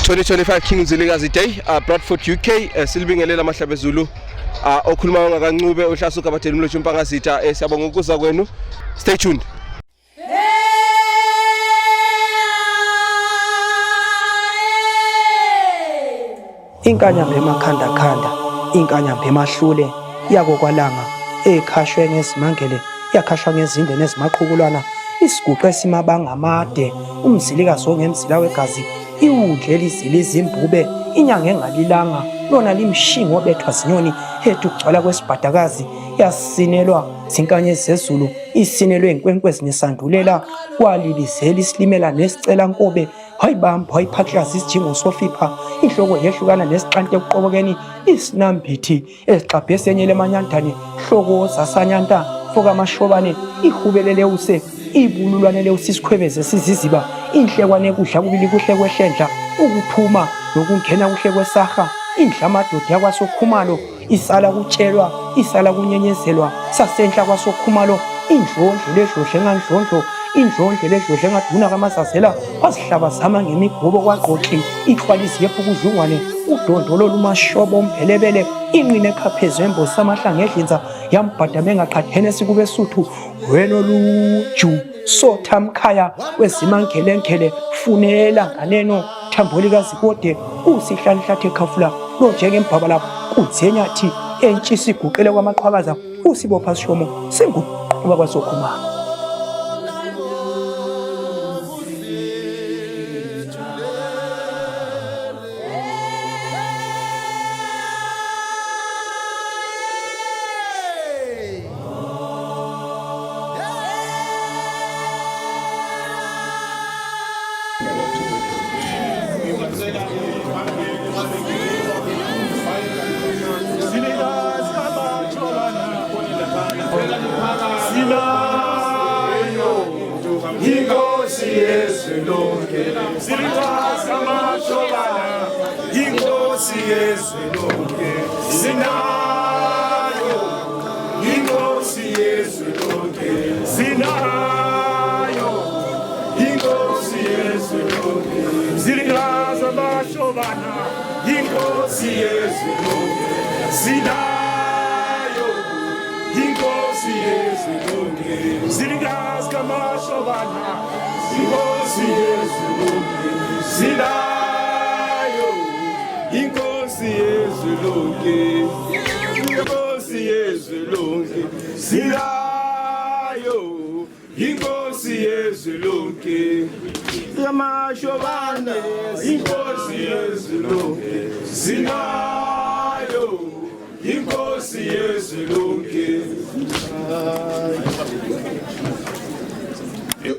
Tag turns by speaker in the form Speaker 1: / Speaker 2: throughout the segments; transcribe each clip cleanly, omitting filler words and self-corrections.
Speaker 1: 2025 King Mzilikazi Day, Bradford UK, silibingelela mahlabe Zulu. Okhuluma ngakancube ohlasuka abatheli mlothu mpangazitha siyabonga ukuza kwenu. Stay tuned.
Speaker 2: Inkanyamba emakhanda inkanyamba emahlule yakokwalanga ekhashwe ngezimangele yakhashwa ngezinde nezimaqhukulwana isiguqe simabanga amade umzilikazi ongemzila wegazi iwudle lizila izimbube inyanga engalilanga lona limshingo obethwa zinyoni hethu ukugcwala kwesibhadakazi yasinelwa zinkanyezi zezulu isinelwe inkwenkwezi nesandulela kwalilizela isilimela nesicela nkobe hayibamba hayiphaklaza isijingo sofipha inhloko yehlukana nesiqante ekuqobokeni isinambithi esixabhe senyele emanyandane hloko zasanyanta foka amashobane ihubelele use ibululwane leusisikhwebeze siziziba inhlekwane kudla kubili kuhle kwehlendla ukuphuma nokungena kuhle kwesaha indla amadoda yakwasokhumalo isala kutshelwa isala kunyenyezelwa sasenhla kwasokhumalo indlondlo ledlodle ngandlondlo indlondlo ledlodle ngaduna kamasazela wasihlaba zama ngemigobo kwaqoqi ixhwalisi yepukudlungwane udondolo lumashobo umphelebele inqine ekhaphezo embosi amahlanga edlinza yambhadame engaqhathene sikube suthu wena luju sothamkhaya wezimankhelenkele funela nganeno thambolikazi kode usihlanhlathe khafula lojeke embabala kudzenyathi entshisi iguqele kwamaqhwakaza usibopha sishomo senguquba kwasokhumalo.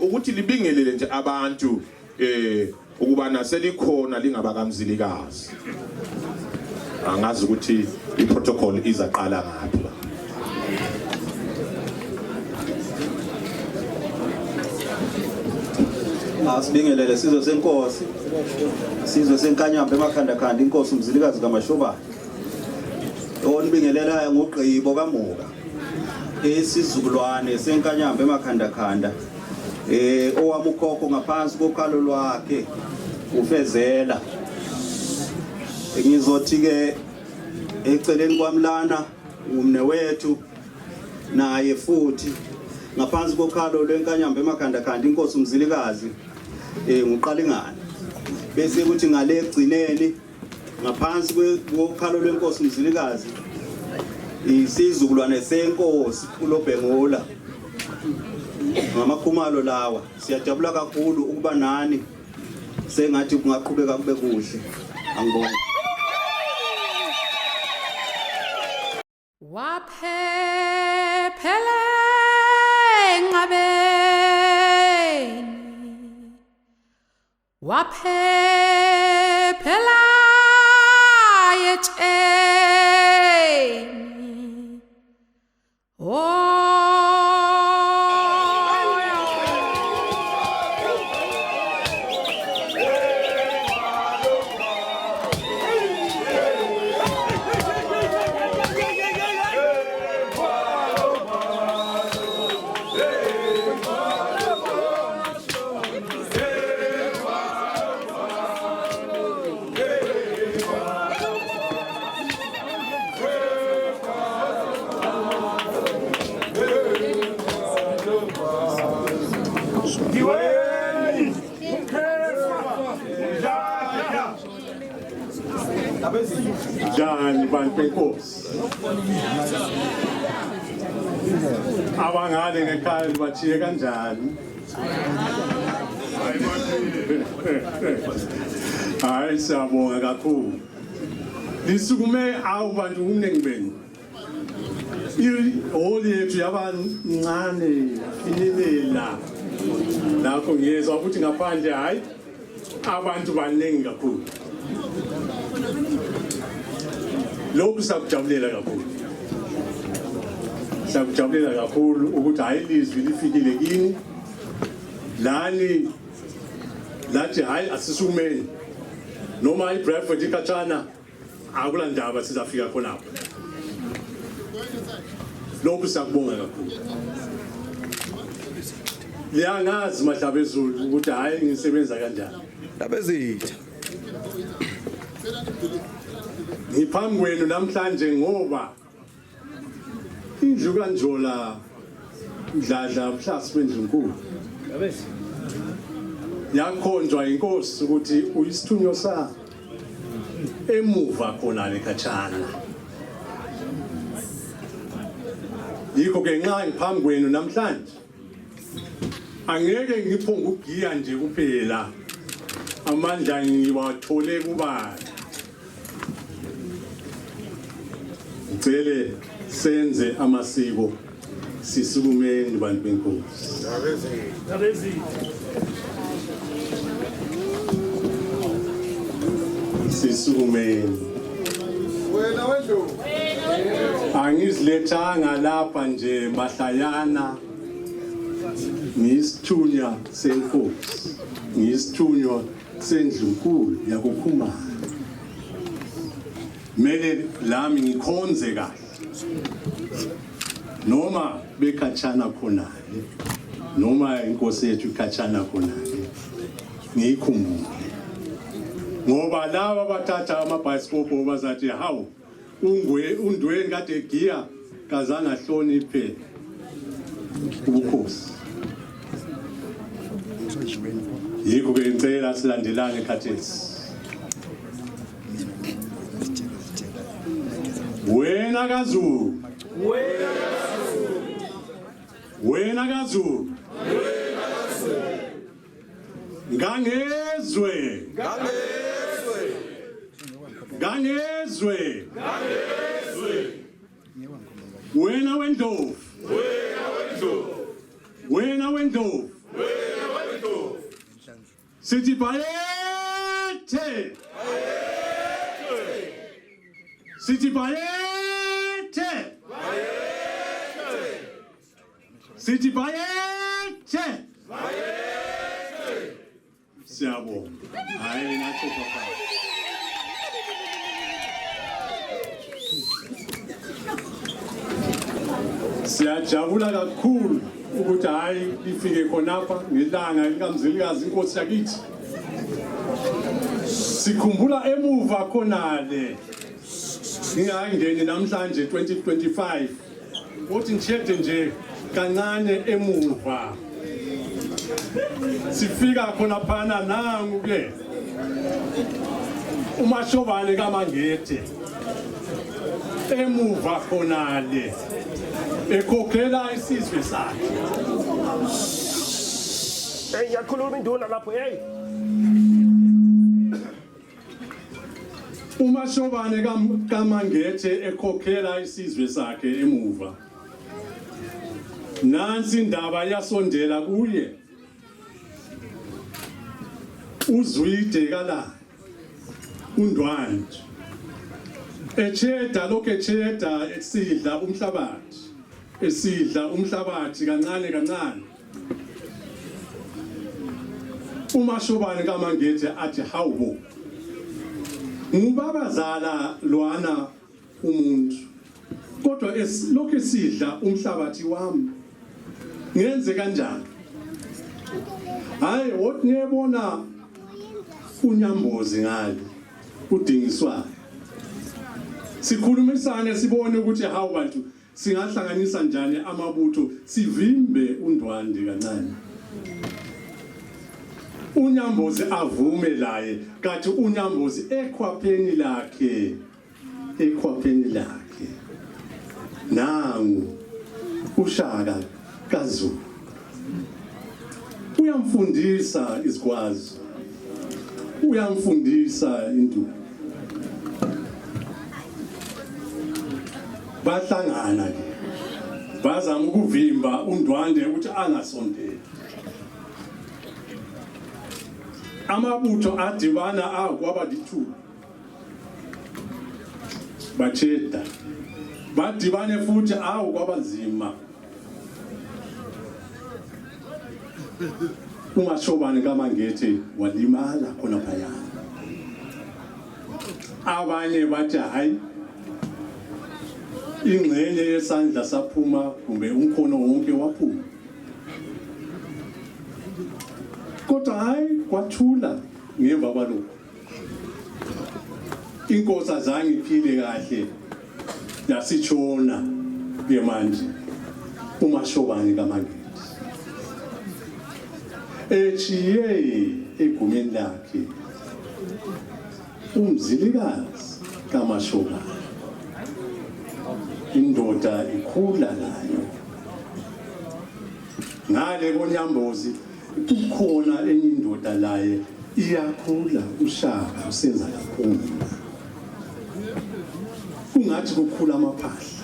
Speaker 3: Ukuthi libingelele nje abantu ukuba naselikhona lingabakamzilikazi. Angazi ukuthi iprotocol izaqala ngaphi.
Speaker 4: Asibingelele sizwe senkosi. Sizwe senkanyamba emakhanda inkosi umzilikazi kaMashobane. Onibingelelayo ngogqibo kamuka. Esizukulwane senkanyamba emakhanda. Owami ukhokho ngaphansi kokhalo lwakhe ufezela. Ngizothi ke eceleni kwamlana umne wethu naye futhi ngaphansi kokhalo lwenkanyamba emakhanda inkosi umzilikazi nguqalingana bese kuthi ngale egcineni ngaphansi kokhalo lwenkosi umzilikazi isizukulwane senkosi uLobhengula ngamakhumalo lawa siyajabula kakhulu ukuba nani sengathi kungaqhubeka kube kuhle angibonge.
Speaker 5: Waphephele ngabeni waphephela yetsheni
Speaker 6: njani bantu benkosi abangane ngekhaya libathiye kanjani hayi siyabonga kakhulu lisukume abantu umningi benu iholi yethu yabancane inilela lakho ngiyezwa ukuthi ngaphandle hayi abantu baningi kakhulu lokhu sakujabulela kakhulu ukuthi hayi ilizwi lifikile kini lani lathi hayi asisukumeni noma iBradford ikhatshana akula ndaba sizafika khonapho lokhu sakubonga kakhulu liyangazi Mahlabezulu ukuthi hayi ngisebenza kanjani
Speaker 1: Ndabezitha
Speaker 6: ngiphambi kwenu namhlanje ngoba indlu kaNjola Mdladla Mhlasi wendlunkulu yakhonjwa inkosi ukuthi uyisithunywa sa emuva khona lekhatshana yikho ke nxa ngiphambi kwenu namhlanje angeke ngiphonga ugiya nje kuphela amandla ngiwathole kubani ngicele senze amasiko sisukumeni bantu benkosi sisukumeni
Speaker 3: Wena wendlu.
Speaker 6: angizilethanga lapha nje mahlayana ngisithunywa senkosi ngisithunywa sendlunkulu yakukhumana mele lami ngikhonze kahle noma bekhatshana khonale noma inkosi yethu ikhatshana khonale ngikhumbule ngoba laba bathatha amabhayisikobho bazathi hawu undweni kade giya kazange ahloniphe ubukhosi yikho ke ngicela silandelane khathesi wena kaZulu ngangezwe wena wendlovu sithi bayethe siyabonga hayi nathi papa siyajabula kakhulu ukuthi hayi lifike khonapha ngelanga likaMzilikazi inkosi yakithi sikhumbula emuva khonale ngingangeni namhlanje 2025 uthi ngishede nje kancane emuva sifika khona phana nangu ke uMashobane kaMangethe emuva khonale ekhokhela isizwe sakhe
Speaker 7: yakhuluma induna lapho
Speaker 6: uMashobane kaMangethe ekhokhela isizwe sakhe emuva nansi indaba yasondela kuye uzwide kala uNdwandwe echeda lokho echeda esidla umhlabathi kancane uMashobane kaMangethe athi hawu ngubabazala lwana umuntu kodwa lokho esidla umhlabathi wami ngenze kanjani hayi wothi ngiyabona uNyambozi ngale udingiswayo sikhulumisane sibone ukuthi hawu bantu singahlanganisa njani amabutho sivimbe uNdwandwe kancane uNyambozi avume laye kathi uNyambozi ekhwapheni lakhe nangu uShaka kaZulu uyamfundisa isikwazi uyamfundisa into bahlangana ke bazama ukuvimba uNdwandwe ukuthi angasondeli amabutho adibana kwaba lithuba bacheda badibane futhi kwabanzima uMashobane kaMangethe walimala khona phaya abanye bathi hayi ingcenye yesandla saphuma kumbe umkhono wonke waphuma kodwa hayi kwathula ngemva kwalokho inkosi azange iphile kahle yasitshona ke manje uMashobane kaMangethe echiye egumeni lakhe umzilikazi kaMashobane indoda ikhula nayo ngale koNyambozi kukhona enye indoda laye iyakhula uShaka usenza kakhulu kungathi kukhula amaphahla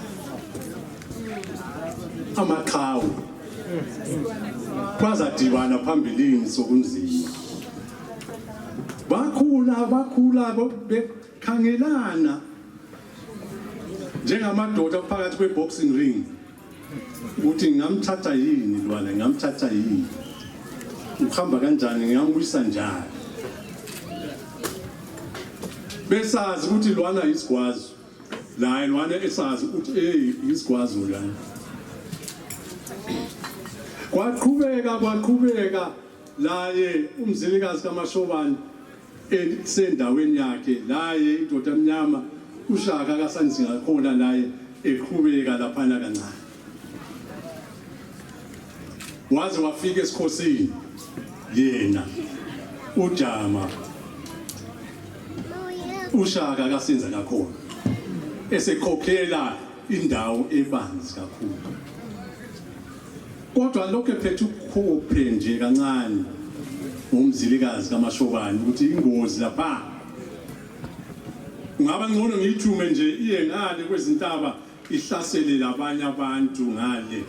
Speaker 6: amaqhawe bazadibana phambilini sokunzima bakhula bekhangelana njengamadoda phakathi kweboxing ring ukuthi ngamthatha yini lwana ngamthatha yini ukhamba kanjani ngiyambuyisa njani besazi ukuthi lwana isigwazo la lwana esazi ukuthi isigwazo lwana kwaqhubeka laye umzilikazi kaMashobane esendaweni yakhe laye indoda emnyama uShaka kaSanzinga khona laye eqhubeka laphana kancane waze wafika esikhosini yena uJama uShaka kaSenza kakhona esekhokhela indawo ebanzi kakhulu kodwa lokho ephethe ukukhophe nje kancane umzilikazi kaMashobane ukuthi ingozi lapha ngaba ngcono ngithume nje iye ngale kwezintaba ihlasele labanye abantu ngale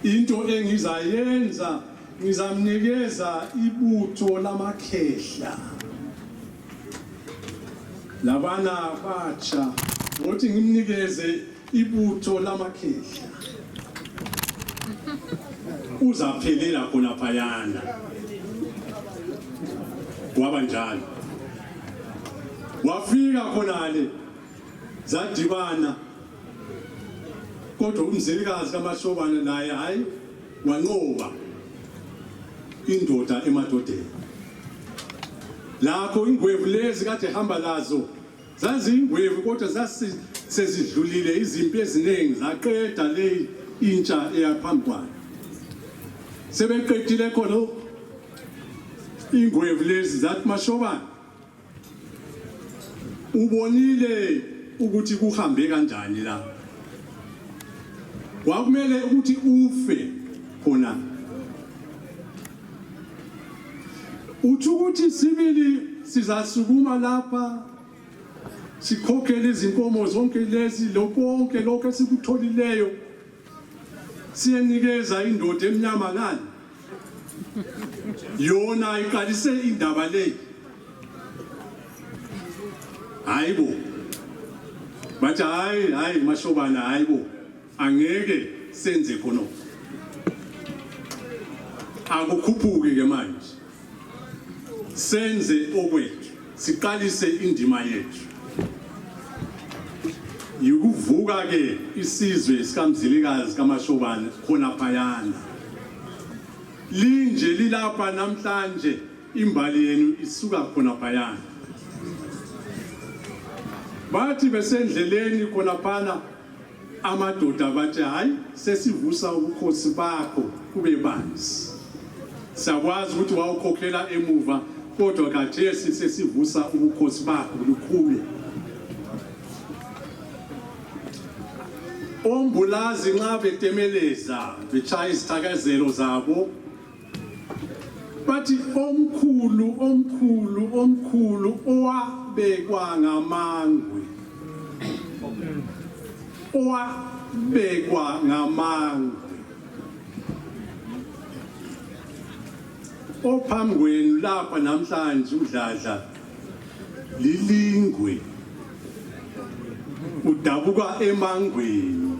Speaker 6: into engizayenza ngizamnikeza ibutho lamakhehla labana batsha ukuthi ngimnikeze ibutho lamakhehla uzaphelela khona phayana kwaba njalo wafika khonale zadibana kodwa umzilikazi kaMashobane naye hayi wanqoba indoda emadodeni lakho ingwevu lezi kade hamba lazo zazingwevu kodwa sezidlulile izimpi eziningi zaqeda le intsha eyaphambwana sebeqedile khona ingwevu lezi zathi Mashobane ubonile ukuthi kuhambe kanjani la wakumele ukuthi ufe khona uthi ukuthi sibili sizasukuma lapha sikhokhele izinkomo zonke lezi lokonke lokho esikutholileyo siyenikeza indoda emnyama ngani yona iqalise indaba le hayibo bathi hayi Mashobane hayibo angeke senze khona akukhuphuke ke manje senze okwethu siqalise indima yethu yikuvuka ke isizwe sikamzilikazi kaMashobane khona phayana linje lilapha namhlanje imbali yenu isuka khona phayana bathi besendleleni khona phana amadoda bathi hayi sesivusa ubukhosi bakho kube banzi Sakwazi ukuthi wawukhokhela emuva kodwa khathesi sesivusa ubukhosi bakho lukhulu. Ombulazi nxa betemeleza betshaya izithakazelo zabo bathi omkhulu owabekwa ngamangwe ophambi kwenu lapha namhlanje udladla lilingwe udabuka emangweni.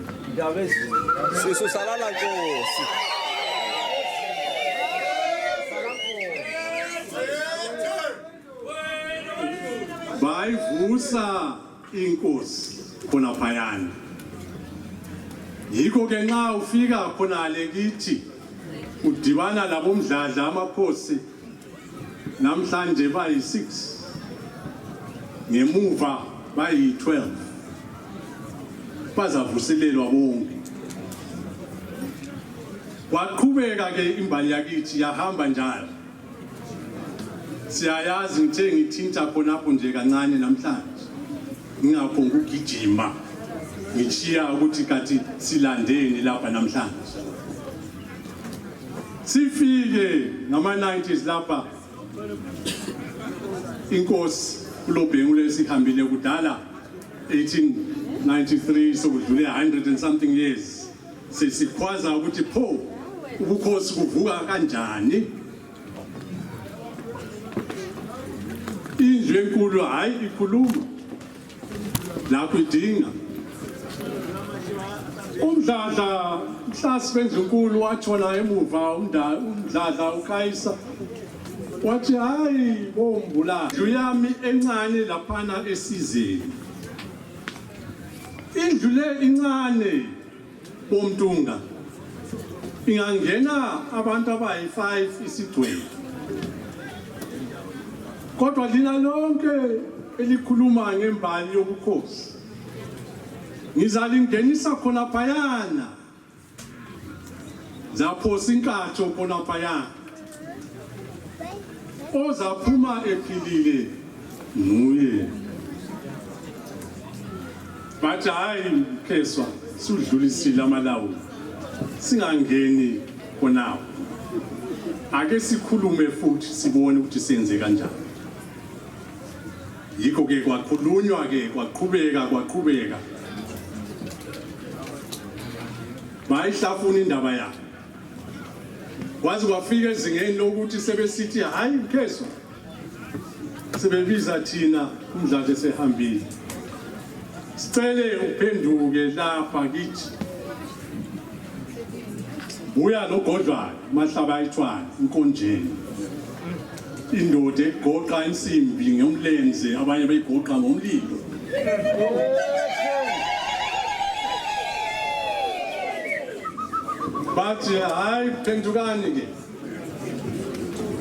Speaker 1: Sisu salala Nkosi.
Speaker 6: Bayivusa inkosi khona phayana. Yikho ke nxa ufika khona le kithi udibana labomdladla amakhosi namhlanje bayi6 ngemuva bayi12 bazavuselelwa bonke. Waqhubeka ke imbali yakithi yahamba njalo. Siyayazi ngithe ngithinta khonapho nje kancane namhlanje ngingaphonga ukugijima ngichiya ukuthi kathi silandeni lapha namhlanje. Sifike ngama-90s lapha inkosi uLobhengu lesihambile kudala 1893 sokudlule 100 and something years. Sesikhwaza ukuthi pho ubukhosi kuvuka kanjani. Indlu enkulu hayi ikhuluma lapho idinga. Umdladla mhlasibenza enkulu watshona emuva umdladla uKayisa wathi hayi bombula indlu yami encane laphana esizeni. Indlu le incane bomntunga ingangena abantu abayi5 isigcwele. Kodwa lina lonke elikhuluma ngembali yobukhosi ngizalingenisa khona phayana. Zaphosa inkatho khona phayana. Ozaphuma ephilile nguye. Bathi hayi Kheswa sudlulisile amalawulo singangeni khonawo. Ake sikhulume futhi sibone ukuthi senze kanjani. Yikho ke kwakhulunywa ke kwaqhubeka. Bayihlafuna indaba yakhe. Kwazi kwafika ezingeni lokuthi sebesithi hayi Kheswa sebebiza thina umdladla esehambile. Sicele uphenduke lapha kithi. Buya nogodlwayo mahlaba ayithwana inkonjeni. Indoda egoqa insimbi ngomlenze abanye bayigoqa ngomlilo. Bathi hayi phendukani ke.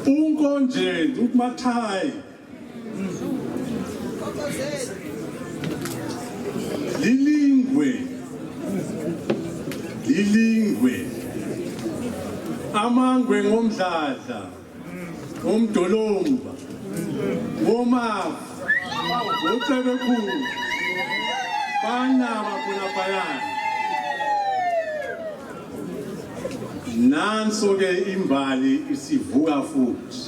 Speaker 6: Unkonjeni ukumathayi. Lilingwe. Amangwe ngomdladla. Ngomdolomba. Ngomafu. Ngocebekhulu. Banaba khona phayana. Nanso ke imbali isivuka futhi.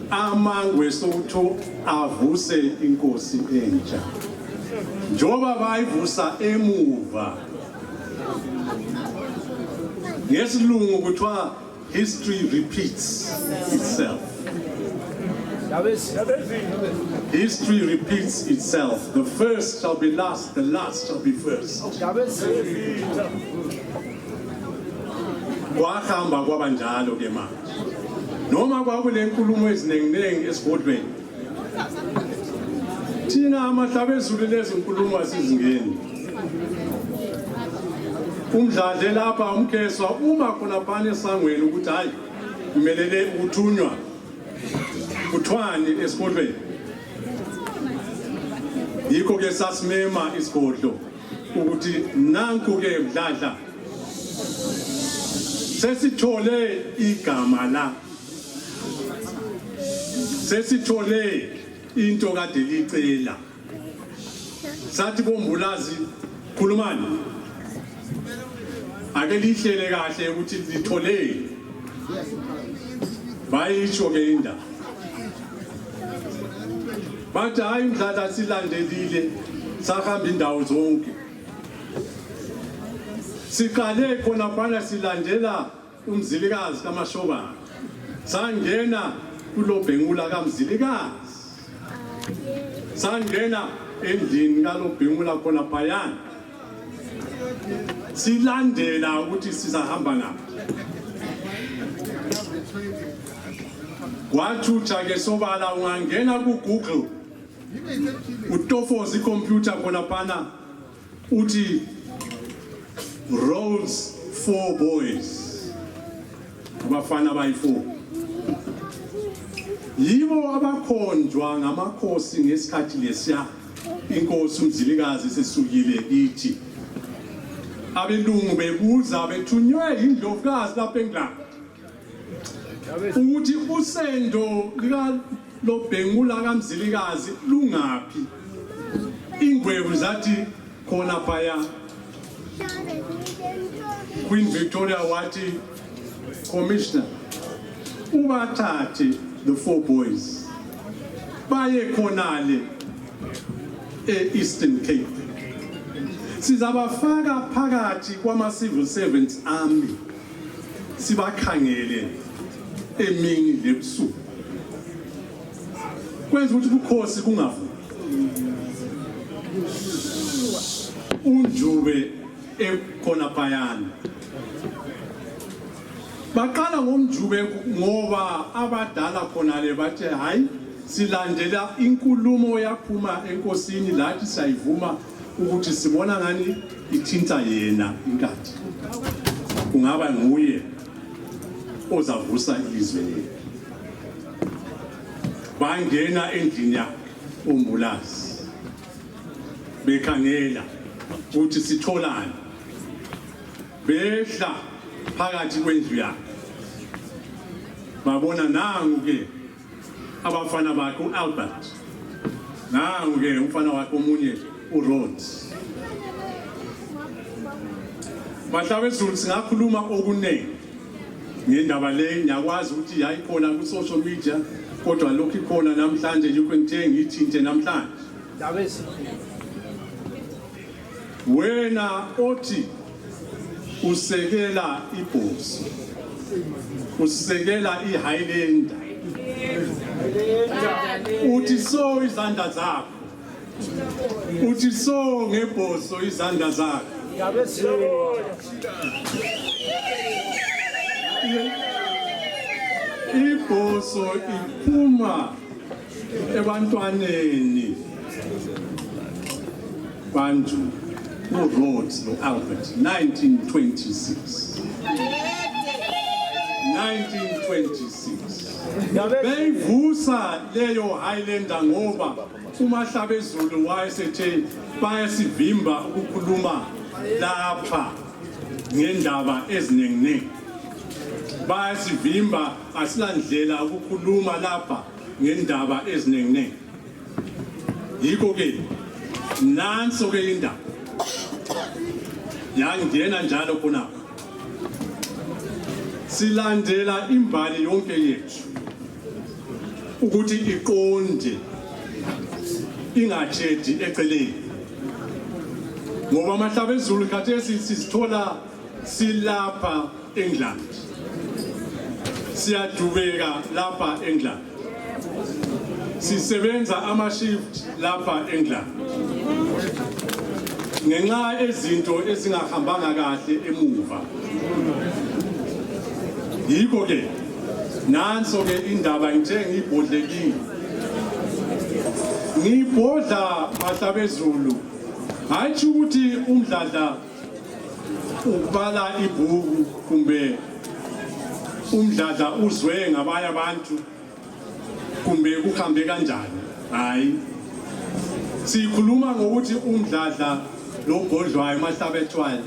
Speaker 6: Amangwe sotho avuse inkosi entsha. Njoba bayivusa emuva. Ngesilungu kuthiwa history repeats itself. History repeats itself. The first shall be last, the last shall be first. Kwahamba kwabanjalo ke manje. Noma kwakule nkulumo ezinenginengi esigodlweni. Thina amahlabezulu lezo nkulumo asizingeni. Umdladla lapha umkheswa uma khona phana esangweni ukuthi hayi umelele uthunywa kuthwani esigodlweni. Yikho ke sasimema isigodlo ukuthi nanku ke mdladla sesithole igama la sesithole into kade licela sathi bombulazi khulumani ake lihlele kahle ukuthi lithole bayisho ke indaba bathi hayi umdlala silandelile sahamba indawo zonke siqale khona phana silandela umzilikazi kaMashobana sangena kulobhengula kaMzilikazi sangena endlini kalobhengula khona phayana silandela ukuthi sizahamba ngaphi kwathutha ke sobala ungangena ku Google utofoza icomputer khona phana uthi Rhodes 4 boys abafana bayi4 yibo abakhonjwa ngamakhosi ngesikhathi lesiya inkosi uMzilikazi sesukile kithi abelungu bebuza bethunywe indlovukazi lapha eNgilandi ukuthi usendo lika lobhengula kaMzilikazi lungaphi ingwevu zathi khona phaya Queen Victoria wathi commissioner ubathathe the 4 boys baye khonale eEastern Cape sizabafaka phakathi kwama civil servants army sibakhangele emini lebusuku kwenza ukuthi ukhosi kungavuki unjube ekhona phayana baqala ngomjube ngoba abadala khona le bathi hayi silandela inkulumo yaphuma enkosini lathi sayivuma ukuthi sibona ngani ithinta yena inkathi kungaba nguye ozavusa ilizwe bangena endlini yakhe umbulazi bekhangela ukuthi sitholani behla phakathi kwendlu yakhe babona nangu ke abafana bakhe uAlbert nangu ke umfana wakhe omunye uRhodes bahlabe izulu singakhuluma okuningi ngendaba le ngiyakwazi ukuthi yayikhona ku social media kodwa lokho ikhona namhlanje yikho ngithenga ithinte namhlanje
Speaker 7: Dabesi.
Speaker 6: wena othi usekela ibhosi usekela iHighlander uthi so izandla zakho uthi so ngebhoso izandla zakho
Speaker 7: Dabesi.
Speaker 6: ibhoso iphuma ebantwaneni bantu uRhodes noAlbert 1926 beyivusa leyo Highlander ngoba uMahlabezulu wayesethe bayasivimba ukukhuluma lapha ngendaba eziningi bayasivimba asilandlela ukukhuluma lapha ngendaba eziningi yikho ke nanso ke indaba yangena njalo khona silandela imbali yonke yethu ukuthi iqonde ingachedi eceleni ngoba amahlabezulu khathesi sisithola silapha eNgilandi siyadubeka lapha eNgilandi sisebenza ama-shift lapha eNgilandi ngenxa ezinto ezingahambanga kahle emuva yikho ke nanso ke indaba ngithe ngibhodlekile ngibhodla Mahlabezulu hayi ukuthi umdladla ubala ibhuku kumbe umdladla uzwe ngabanye abantu kumbe kuhambe kanjani hayi sikhuluma ngokuthi umdladla lo Godlwayo Mahlabethwayo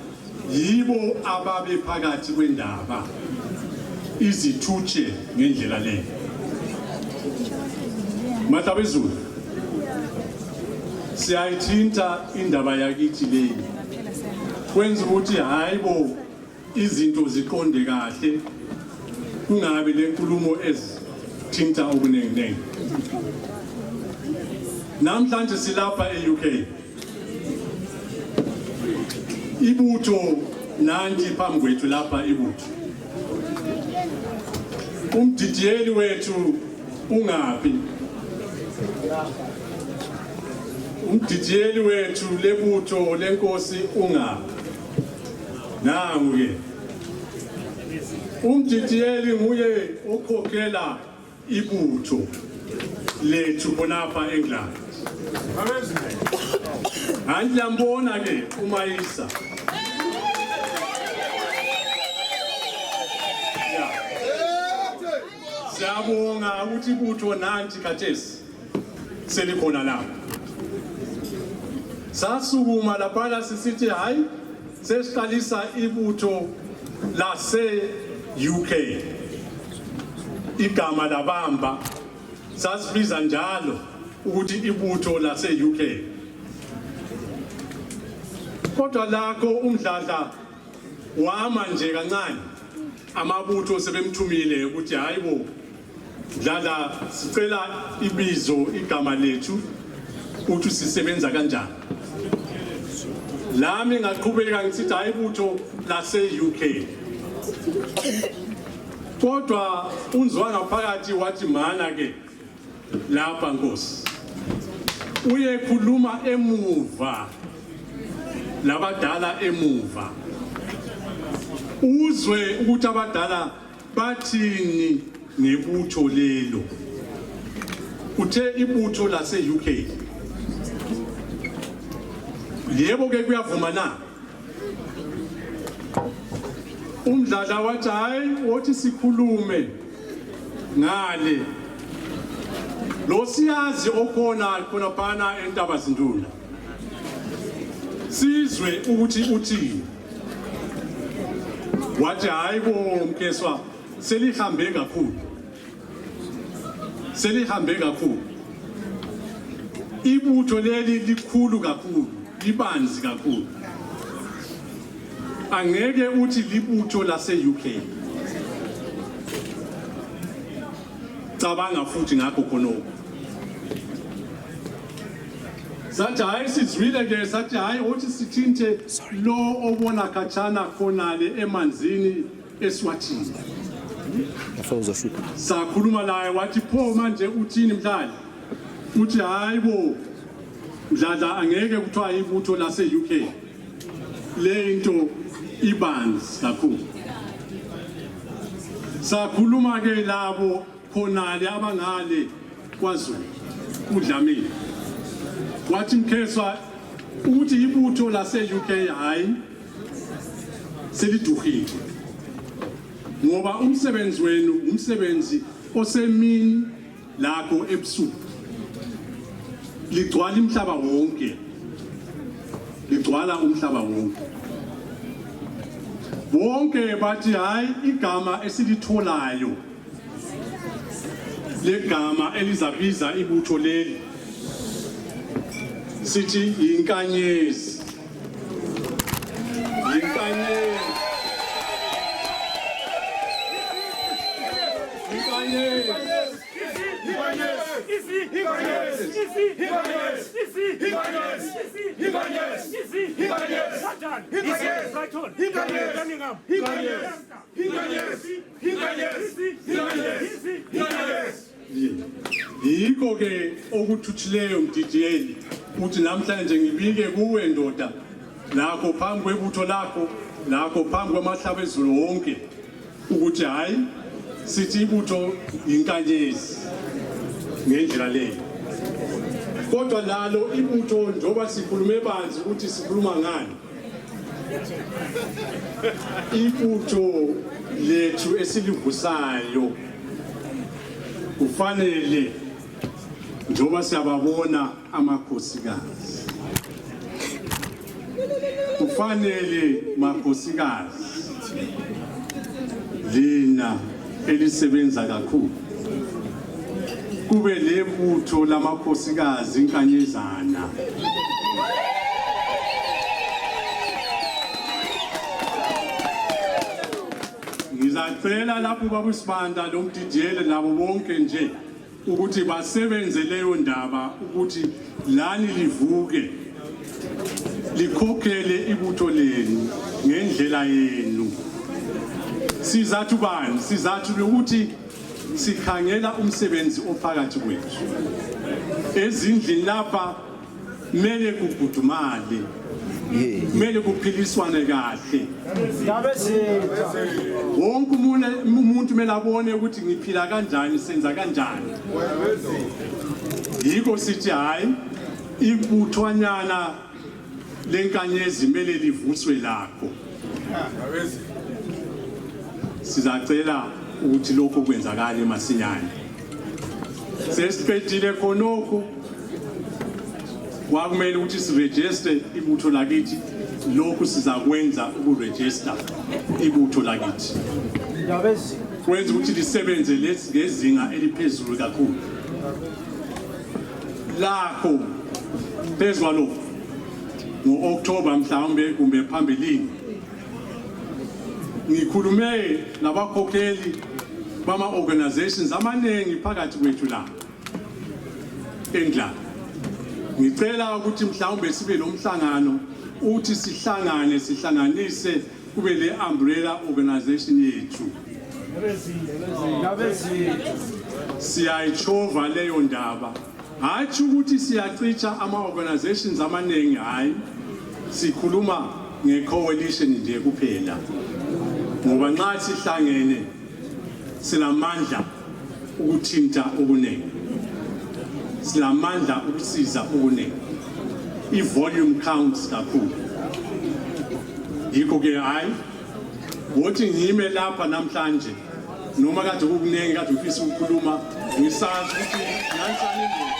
Speaker 6: yibo ababe phakathi kwendaba izithutshe ngendlela leyo. Mahlabezulu, siyayithinta indaba yakithi leyi kwenza ukuthi hayibo izinto ziqonde kahle kungabe lenkulumo ezithinta okuningi. Namhlanje silapha e-UK, ibutho nanti phambi kwethu lapha ibutho. Umdidiyeli wethu ungaphi? Umdidiyeli wethu lebutho lenkosi ungaphi? Nangu-ke umdidiyeli nguye okhokhela ibutho lethu khonapha eNgilandi. Ngiyambona ke uMayisa. Siyabonga ukuthi ibutho nanti khathesi selikhona lapha. Sasukuma lapha sisithi hayi sesiqalisa ibutho lase UK. Igama labamba sasibiza njalo ukuthi ibutho lase UK. Kodwa lakho umdladla wama nje kancane amabutho sebemthumile ukuthi hayibo dlala sicela ibizo igama lethu ukuthi sisebenza kanjani. Lami ngaqhubeka ngisithi hayibutho lase UK. Kodwa unzwa ngaphakathi wathi mana ke lapha Nkosi uye khuluma emuva labadala emuva uzwe ukuthi abadala bathini ngebutho lelo. Uthe ibutho lase UK yebo ke kuyavuma na? Umdlala wathi hayi wothi sikhulume ngale lo siyazi okhona khona phana eNtabazinduna sizwe ukuthi uthini. Wathi hayi bo Mkeswa selihambe kakhulu, selihambe kakhulu, ibutho leli likhulu kakhulu, libanzi kakhulu, angeke uthi libutho lase UK. Cabanga futhi ngakho khonoko. Sathi hayi sizwile ke sathi hayi uthi sithinte lo obona khatshana khonale emanzini eSwatini. Sakhuluma naye wathi pho manje uthini mhlali? Uthi hayibo mdladla angeke kuthiwa ibutho lase UK. Le into ibanzi kakhulu. Sakhuluma ke labo khonale abangale kwaZulu uDlamini. Wathi Mkeswa ukuthi ibutho lase UK hayi seliduhile. Ngoba umsebenzi wenu umsebenzi osemini lakho ebusuku. Ligcwala umhlaba wonke. Ligcwala umhlaba wonke. Bonke bathi hayi igama esilitholayo. Legama elizabiza ibutho leli. Sithi inkanyezi. Inkanyezi. Yikho ke okuthuthileyo mdidiyeli uthi namhlanje ngibike kuwe ndoda lakho phambi kwebutho lakho lakho phambi kwamahlabezulu wonke ukuthi hayi sithi ibutho inkanyezi ngendlela leyo. Kodwa lalo ibutho njoba sikhulume banzi ukuthi sikhuluma ngani. Ibutho lethu esilivusayo kufanele njoba siyababona amakhosikazi. Kufanele makhosikazi lina elisebenza kakhulu. Kube lebutho lamakhosikazi inkanyezana. Ngizacela lapho babusibanda lo mdidiyele nabo bonke nje ukuthi basebenze leyo ndaba ukuthi lani livuke likhokhele ibutho lenu ngendlela yenu. Sizathu bani? Sizathu ukuthi sikhangela umsebenzi ophakathi kwethu. Ezindlini lapha mele kugudumale, mele kuphiliswane kahle. Wonke umuntu mele abone ukuthi ngiphila kanjani, senza kanjani. Yiko sithi hayi ibuthwanyana lenkanyezi mele livuswe lakho. Sizacela ukuthi lokho kwenzakala emasinyane. Sesiqedile khonokho kwakumele ukuthi siregister ibutho lakithi, lokhu sizakwenza ukuregister ibutho lakithi. Kwenza ukuthi lisebenze ngezinga eliphezulu kakhulu. Lakho phezulu ngo-October mhlawumbe kumbe phambilini ngikhulume nabakhokheli bama organizations amaningi phakathi kwethu la eNgilandi. Ngicela ukuthi mhlawumbe sibe nomhlangano uthi sihlanganise kube le umbrella organization yethu. Siyayitshova leyo ndaba. Hathi ukuthi siyacicha ama organizations amaningi, hayi sikhuluma nge-coalition nje kuphela. Ngoba nxa sihlangene sinamandla ukuthinta okuningi, sinamandla ukusiza okuningi. I-volume counts kakhulu. Yikho ke hayi wothi ngime lapha namhlanje noma kade kukuningi kade ufisa ukukhuluma, ngisazi ukuthi nansani indlela.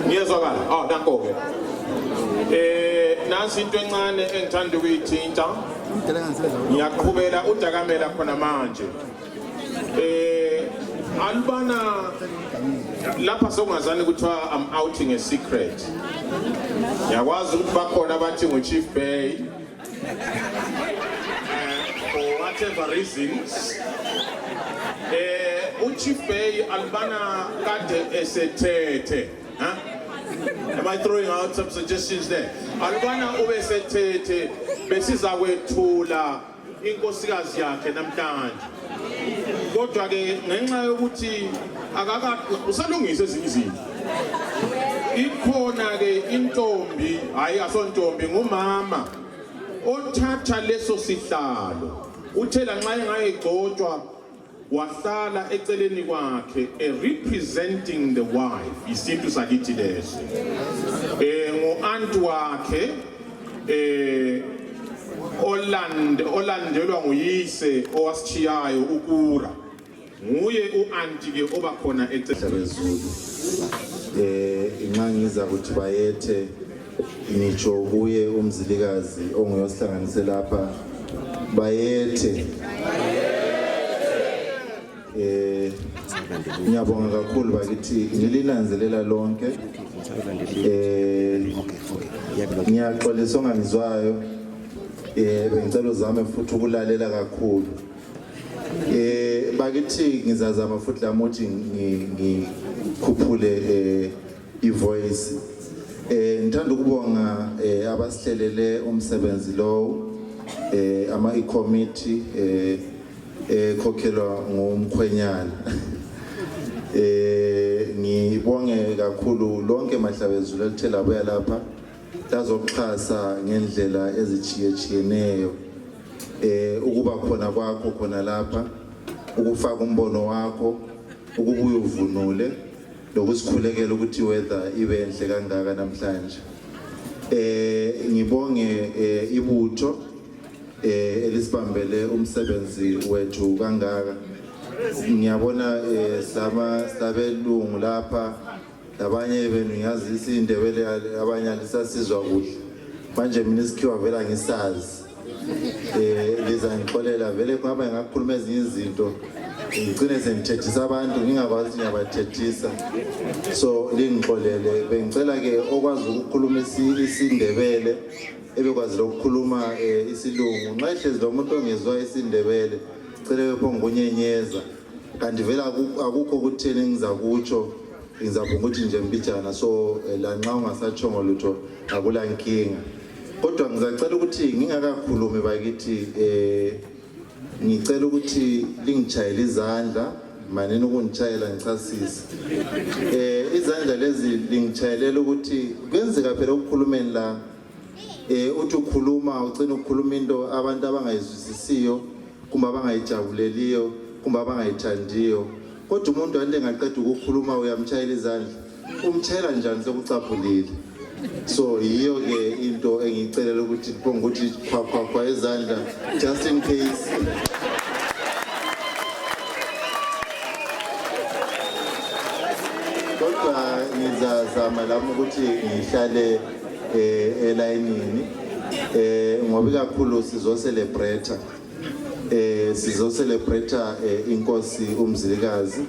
Speaker 8: Ngiyezwakala. Oh, danko-ke. Nansi into encane engithanda ukuyithinta. Ngiyaqhubela uDakamela khona manje. Alibana lapha sokungazani kuthiwa I'm outing a secret. Ngiyakwazi ukuthi bakhona abathi ngu-Chief Bay. For whatever reasons. Chief Bay Albana kade esethethe. Am I throwing out some suggestions there? Albana ubesethethe besiza kwethula inkosikazi yakhe namhlanje. Kodwa ke ngenxa yokuthi usalungisa ezinye izinto. Ikhona ke intombi, hayi asontombi ngumama othatha leso sihlalo. Uthela nxa engayigcotshwa wahlala eceleni kwakhe representing the wife isintu sakithi leso ngo-anti wakhe olandelwa nguyise owasithiyayo uKura nguye u-anti ke oba khona
Speaker 9: ecelezulu inxa ngiza kuthi bayethe nitsho kuye umzilikazi onguyosihlanganise lapha bayethe ngiyabonga kakhulu bakithi ngilinanzelela lonke ngiyaxolisa ongangizwayo bengicela uzame futhi ukulalela kakhulu bakithi ngizazama futhi lamuthi ngikhuphule ivoice ngithanda ukubonga abasihlelele umsebenzi lo ama-committee ekhokhelwa ngumkhwenyana ngibonge kakhulu lonke Mahlabezulu elithe labuya lapha lazoxhasa ngendlela ezitshiyetshiyeneyo ukuba khona kwakho khona lapha ukufaka umbono wakho ukubuya uvunule lokusikhulekela ukuthi weather ibe enhle kangaka namhlanje ngibonge ibutho elisibambele umsebenzi wethu kangaka ngiyabona sabelungu lapha labanye benu ngiyazi isindebele abanye alisasizwa kuhle manje mina isikhiwa vela ngisazi liza ngixolela vele kungaba ngakhuluma ezinye izinto ngicine sengithethisa abantu ngingakwazi ukuthi ngiyabathethisa so lingixolele bengicela ke okwazi ukukhuluma isindebele ebekwazi ukukhuluma isilungu nxa ihlezi lo muntu ongezwa isindebele cela bephongunyenyeza kanti vela akukho ukutheni engizakutsho ngizabonga ukuthi nje mbijana so la nxa ungasatshongo lutho akulankinga kodwa ngizacela ukuthi ngingakakhulumi bakithi ngicela ukuthi lingitshayele izandla manini ukungitshayela ngichasise izandla lezi lingitshayelela ukuthi kwenzeka phela ukukhulumeni la uthi ukhuluma ucina ukukhuluma into abantu abangayizwisisiyo kumbe abangayijabuleliyo kumbe abangayithandiyo kodwa umuntu ande ngaqeda ukukhuluma uyamtshayela izandla umtshayela njani sokucaphulile so yiyo ke into engiyicelela ukuthi ukuthi khwakhwa izandla just in case kodwa ngizazama lapho ukuthi ngihlale elayinini ngoba kakhulu sizocelebrate inkosi umzilikazi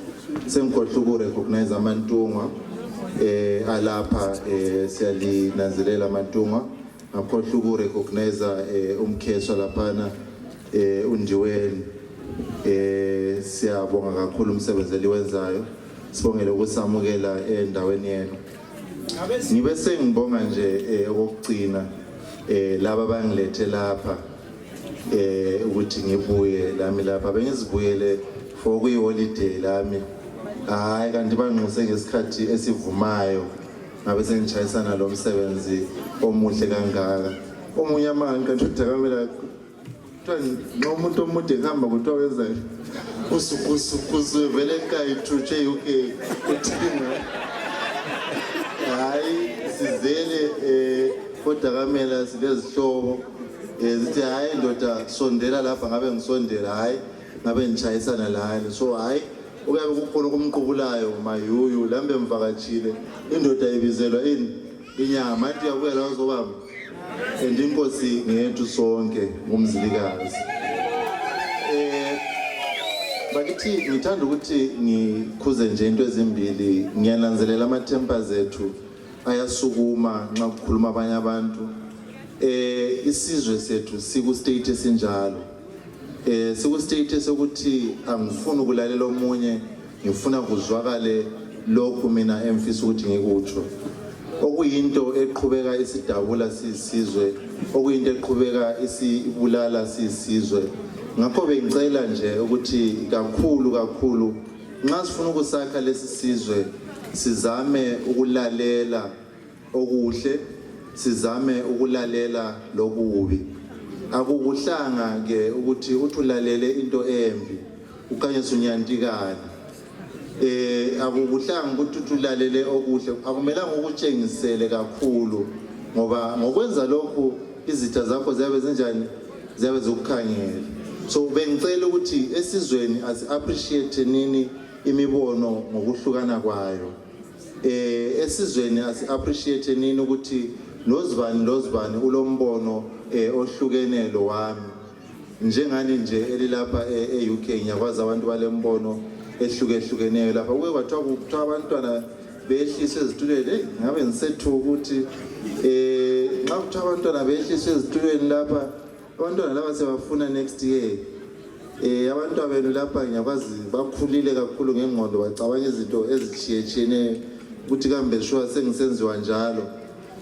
Speaker 9: sengikhohle ukurecognize amantungwa alapha siyalinanzelela amantungwa ngakhohle ukurecognize umkheswa laphana undiweni siyabonga kakhulu umsebenzi eliwenzayo sibongele ukusamukela endaweni yenu ngibe sengibonga nje okugcina laba bangilethe lapha ukuthi ngibuye lami lapha bengizibuyele for kuyi-holiday lami hayi kanti banxuse ngesikhathi esivumayo ngabe sengitshayisana lo msebenzi omuhle kangaka omunye amanga kanti udakamela kuthiwa nomuntu omude kuhamba kuthiwa wenzani usukusukusu vele kayithutshe UK uthinga hayi sizele kodakamela silezihlobo zithi hayi ndoda sondela lapha ngabe ngisondela hayi ngabe ngitshayisana lani so hayi uyabe kukhona kumqubulayo mayuyu lambe mvakatshile indoda ibizelwa inyama athi yabuya la uzobamba inkosi ngethu sonke ngumzilikazi bakithi ngithanda ukuthi ngikhuze nje into ezimbili ngiyananzelela amathempa zethu ayasukuma nxa kukhuluma abanye abantu isizwe sethu siku state esinjalo siku state sokuthi angifuni ukulalela omunye ngifuna kuzwakale lokhu mina emfisa ukuthi ngikutsho okuyinto eqhubeka isidabula sisizwe okuyinto eqhubeka isibulala sisizwe ngakho bengicela nje ukuthi kakhulu nxa sifuna ukusakha lesi sizwe sizame ukulalela okuhle sizame ukulalela lokubi akukuhlanga ke ukuthi uthulalele into embi ukhanyisa unyantikana akukuhlanga ukuthi ulalele okuhle akumelanga ukutshengisele kakhulu ngoba ngokwenza lokhu izitha zakho ziyabe zinjani ziyabe zikukhangela so bengicela ukuthi esizweni asi appreciate nini imibono ngokuhlukana kwayo esizweni asi appreciate nini ukuthi lozibani ulombono ohlukene lo wami njengani nje elilapha eUK ngiyakwazi abantu balembono ehlukehlukeneyo lapha kuke kwathiwa abantwana behliswe ezitulweni ngabe ngisethu ukuthi nxa kuthiwa abantwana behliswe ezitulweni lapha abantwana laba sebafuna next year abantwana benu lapha ngiyakwazi bakhulile kakhulu ngengqondo bacabanga izinto ezitshiyetshiyeneyo ukuthi kambe shuwa sengisenziwa njalo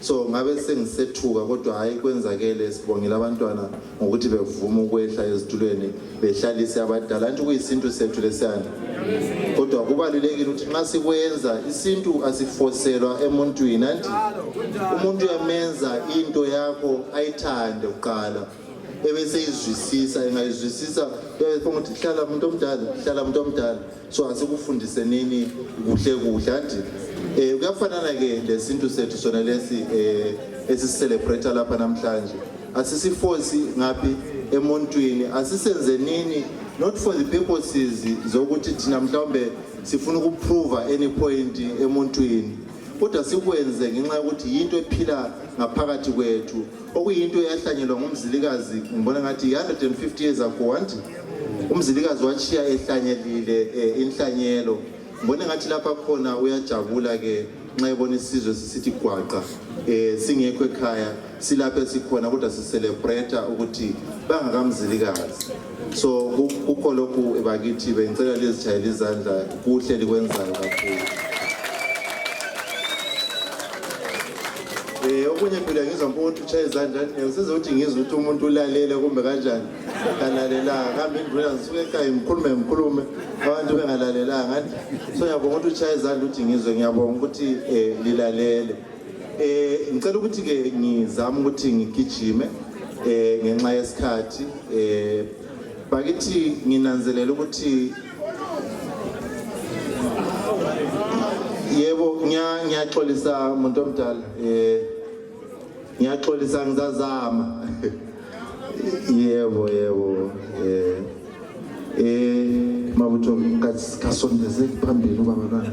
Speaker 9: so ngabe sengisethuka kodwa hayi kwenzakele sibongile abantwana ngokuthi bevuma ukwehla ezitulweni behlalise abadala anti kuyisintu sethu lesiyana kodwa kubalulekile ukuthi nxa sikwenza isintu asifoselwa emuntwini anti umuntu uyamenza into yakho ayithande uqala ebese izwisisa engayizwisisa uyafuna ukuthi hlala umuntu omdala so asikufundise nini kuhle anti kuyafanana ke lesintu sethu sona lesi esicelebrate lapha namhlanje asisiforce ngapi emuntwini asisenze nini not for the purposes zokuthi thina mhlawumbe sifuna ukuprove any point emuntwini kodwa sikwenze ngenxa ukuthi into ephila ngaphakathi kwethu okuyinto eyahlanyelwa ngumzilikazi ngibona ngathi 150 years ago anti umzilikazi wachiya ehlanyelile inhlanyelo ngibona ngathi lapha khona uyajabula ke nxa ebona isizwe sisithi gwaqa singekho ekhaya silapha esikhona kodwa sicelebrate ukuthi bangakamzilikazi so kukho lokhu bakithi bengicela lezitshayela izandla kuhle likwenzayo kakhulu okunye phela ngizwa mpothi utshaya izandla ngisiza ukuthi ngizwe ukuthi umuntu ulalele kumbe kanjani kanalelanga kambe indlela ngisuke ekhaya ngikhulume abantu bengalalelanga so ngiyabonga ukuthi utshaya izandla ukuthi ngizwe ngiyabonga ukuthi lilalele ngicela ukuthi ke ngizama ukuthi ngigijime ngenxa yesikhathi bakithi nginanzelela ukuthi yebo ngiyaxolisa umuntu omdala ngiyaxolisa ngizazama yebo mabutho kasondeze phambili ubabana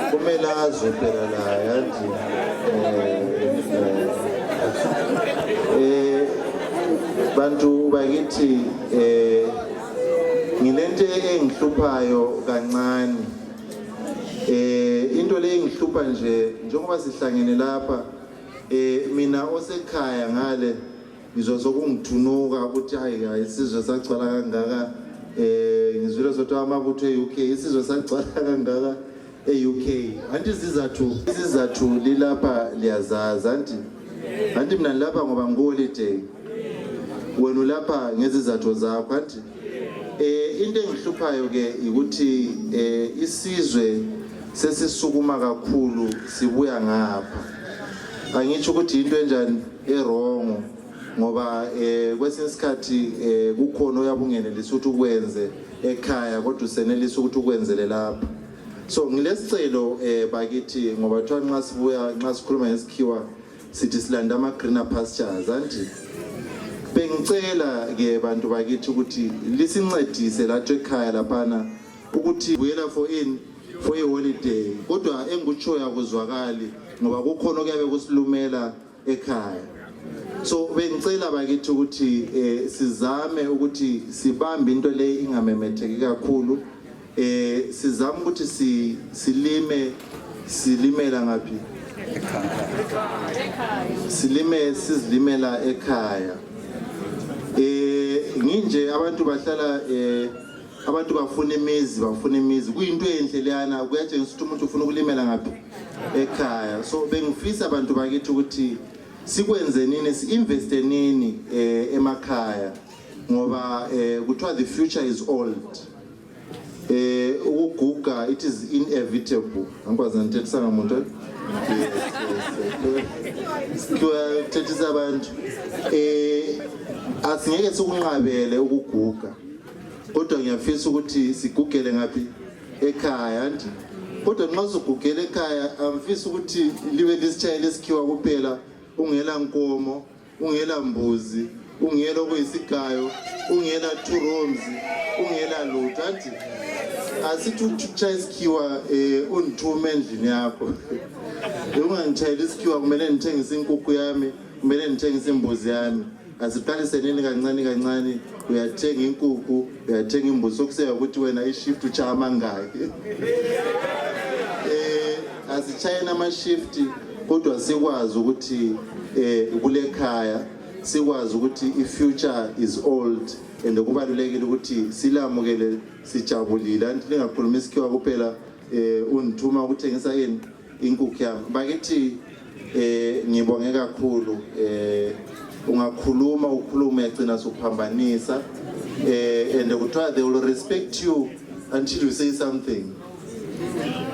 Speaker 9: kumele azwe phela la yathi bantu bakithi ngilento engihluphayo kancane into le engihlupha nje njengoba sihlangene lapha mina osekhaya ngale ngizosokungithunuka ukuthi hayi isizwe sagcwala kangaka ngizwile sothi amabutho eUK isizwe sagcwala kangaka eUK anti izizathu lilapha liyazaza anti mina lapha ngoba ngiholiday wena lapha ngezizathu zakho anti into engihluphayo ke ukuthi isizwe sesisukuma kakhulu sibuya ngapha angitsho ukuthi into enjani errong ngoba kwesinye isikhathi kukhona oyabungenelisa ukuthi ukwenze ekhaya kodwa usenelisa ukuthi ukwenzele lapha so ngilesicelo bakithi ngoba thiwa nxa sikhuluma ngesikhiwa sithi silanda ama greener pastures anti bengicela ke bantu bakithi ukuthi lisincedise lapha ekhaya laphana ukuthi buyela for holiday kodwa engikutsho yakuzwakali ngoba kukhona okuyabe kusilumela ekhaya so bengicela bakithi ukuthi sizame ukuthi sibambe into le ingamemetheki kakhulu sizama ukuthi silimela ngapi sizilimela ekhaya nginje abantu bahlala abantu bafuna imizi kuyinto enhle leyana kuyatshengisa ukuthi umuntu ufuna ukulimela ngapi ekhaya so bengifisa abantu bakithi ukuthi sikwenze nini si-investe nini emakhaya ngoba kuthiwa the future is old ukuguga it is inevitable angikwazi ngithethisa ngamuntu sikwa thethisa abantu asingeke sikunqabele ukuguga kodwa ngiyafisa ukuthi sigugele ngapi ekhaya anti kodwa nxa sigugele ekhaya amfisa ukuthi libe lisitshayele isikhiwa kuphela ungela nkomo ungela mbuzi ungela okuyisigayo ungela two rooms ungela lutho anti asithi ukutshaya isikhiwa unithume endlini yakho ungangitshayela isikhiwa kumele ngithengise inkukhu yami kumele ngithengise imbuzi yami asiqalisenini kancane kancane uyathenga inkukhu uyathenga imbuzi sokuseka ukuthi wena ishift utshaya amangaki asitshayena ama-shift kodwa sikwazi ukuthi kule khaya sikwazi ukuthi i-future is old and kubalulekile ukuthi silamukele sijabulile anti lingakhuluma isikhiwa kuphela unithuma ukuthengisa yini inkukhu yami bakithi ngibonge kakhulu ungakhuluma ukhulume yagcina sokuphambanisa and kuthiwa they will respect you until you say something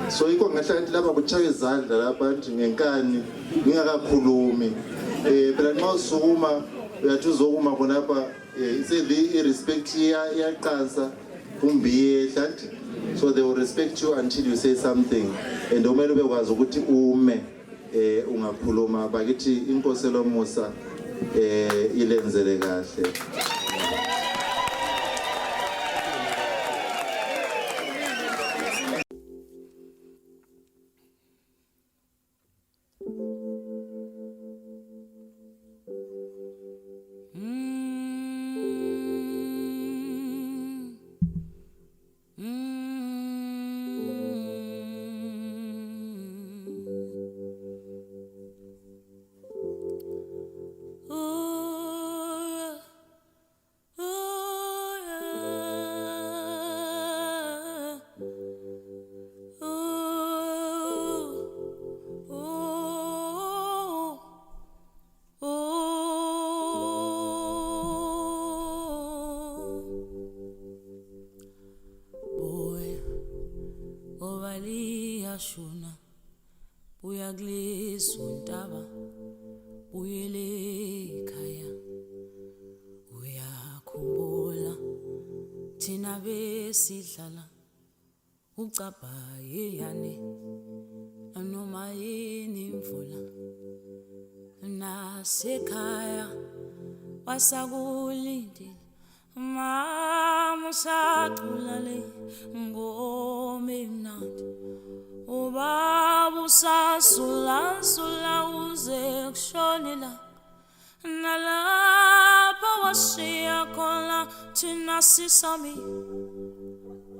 Speaker 9: so iko ngahlala nti lapha kuchaya izandla lapha nje ngenkani ngingakakhulumi phela nxa usukuma uyathi uzokuma khona lapha iseli irespect iyaqansa umbiyehla nti so they will respect you until you say something and umele ubekwazi ukuthi ume ungakhuluma bakithi inkosi lomusa ilenzele kahle
Speaker 5: Shuna uyaglisa untaba uyele ekhaya uyakhumbula thina besidlala ucabhaye yani noma yini imvula nasekhaya wasakulindile mama usacula le ngome mnandi ubaba usasula uze kushonela nalapha washiya khona thina sisami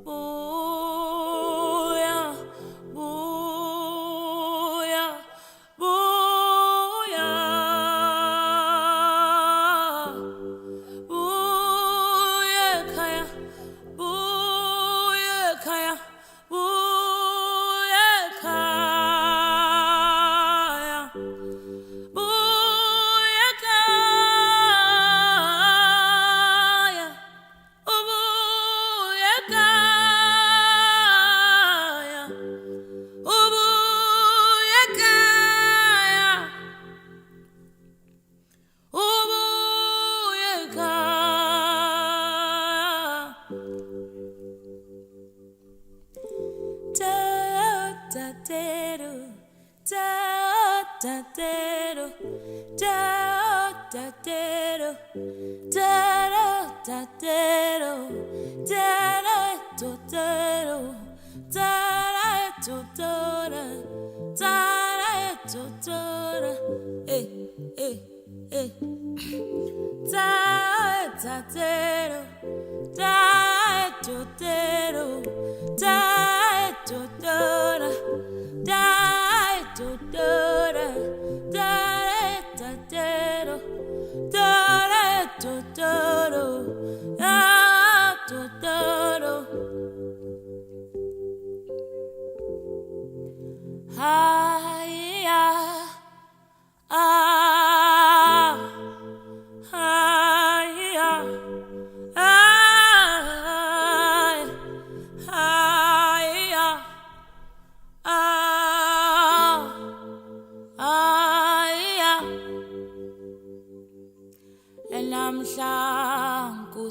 Speaker 5: buya buya buya buya ekhaya buya ekhaya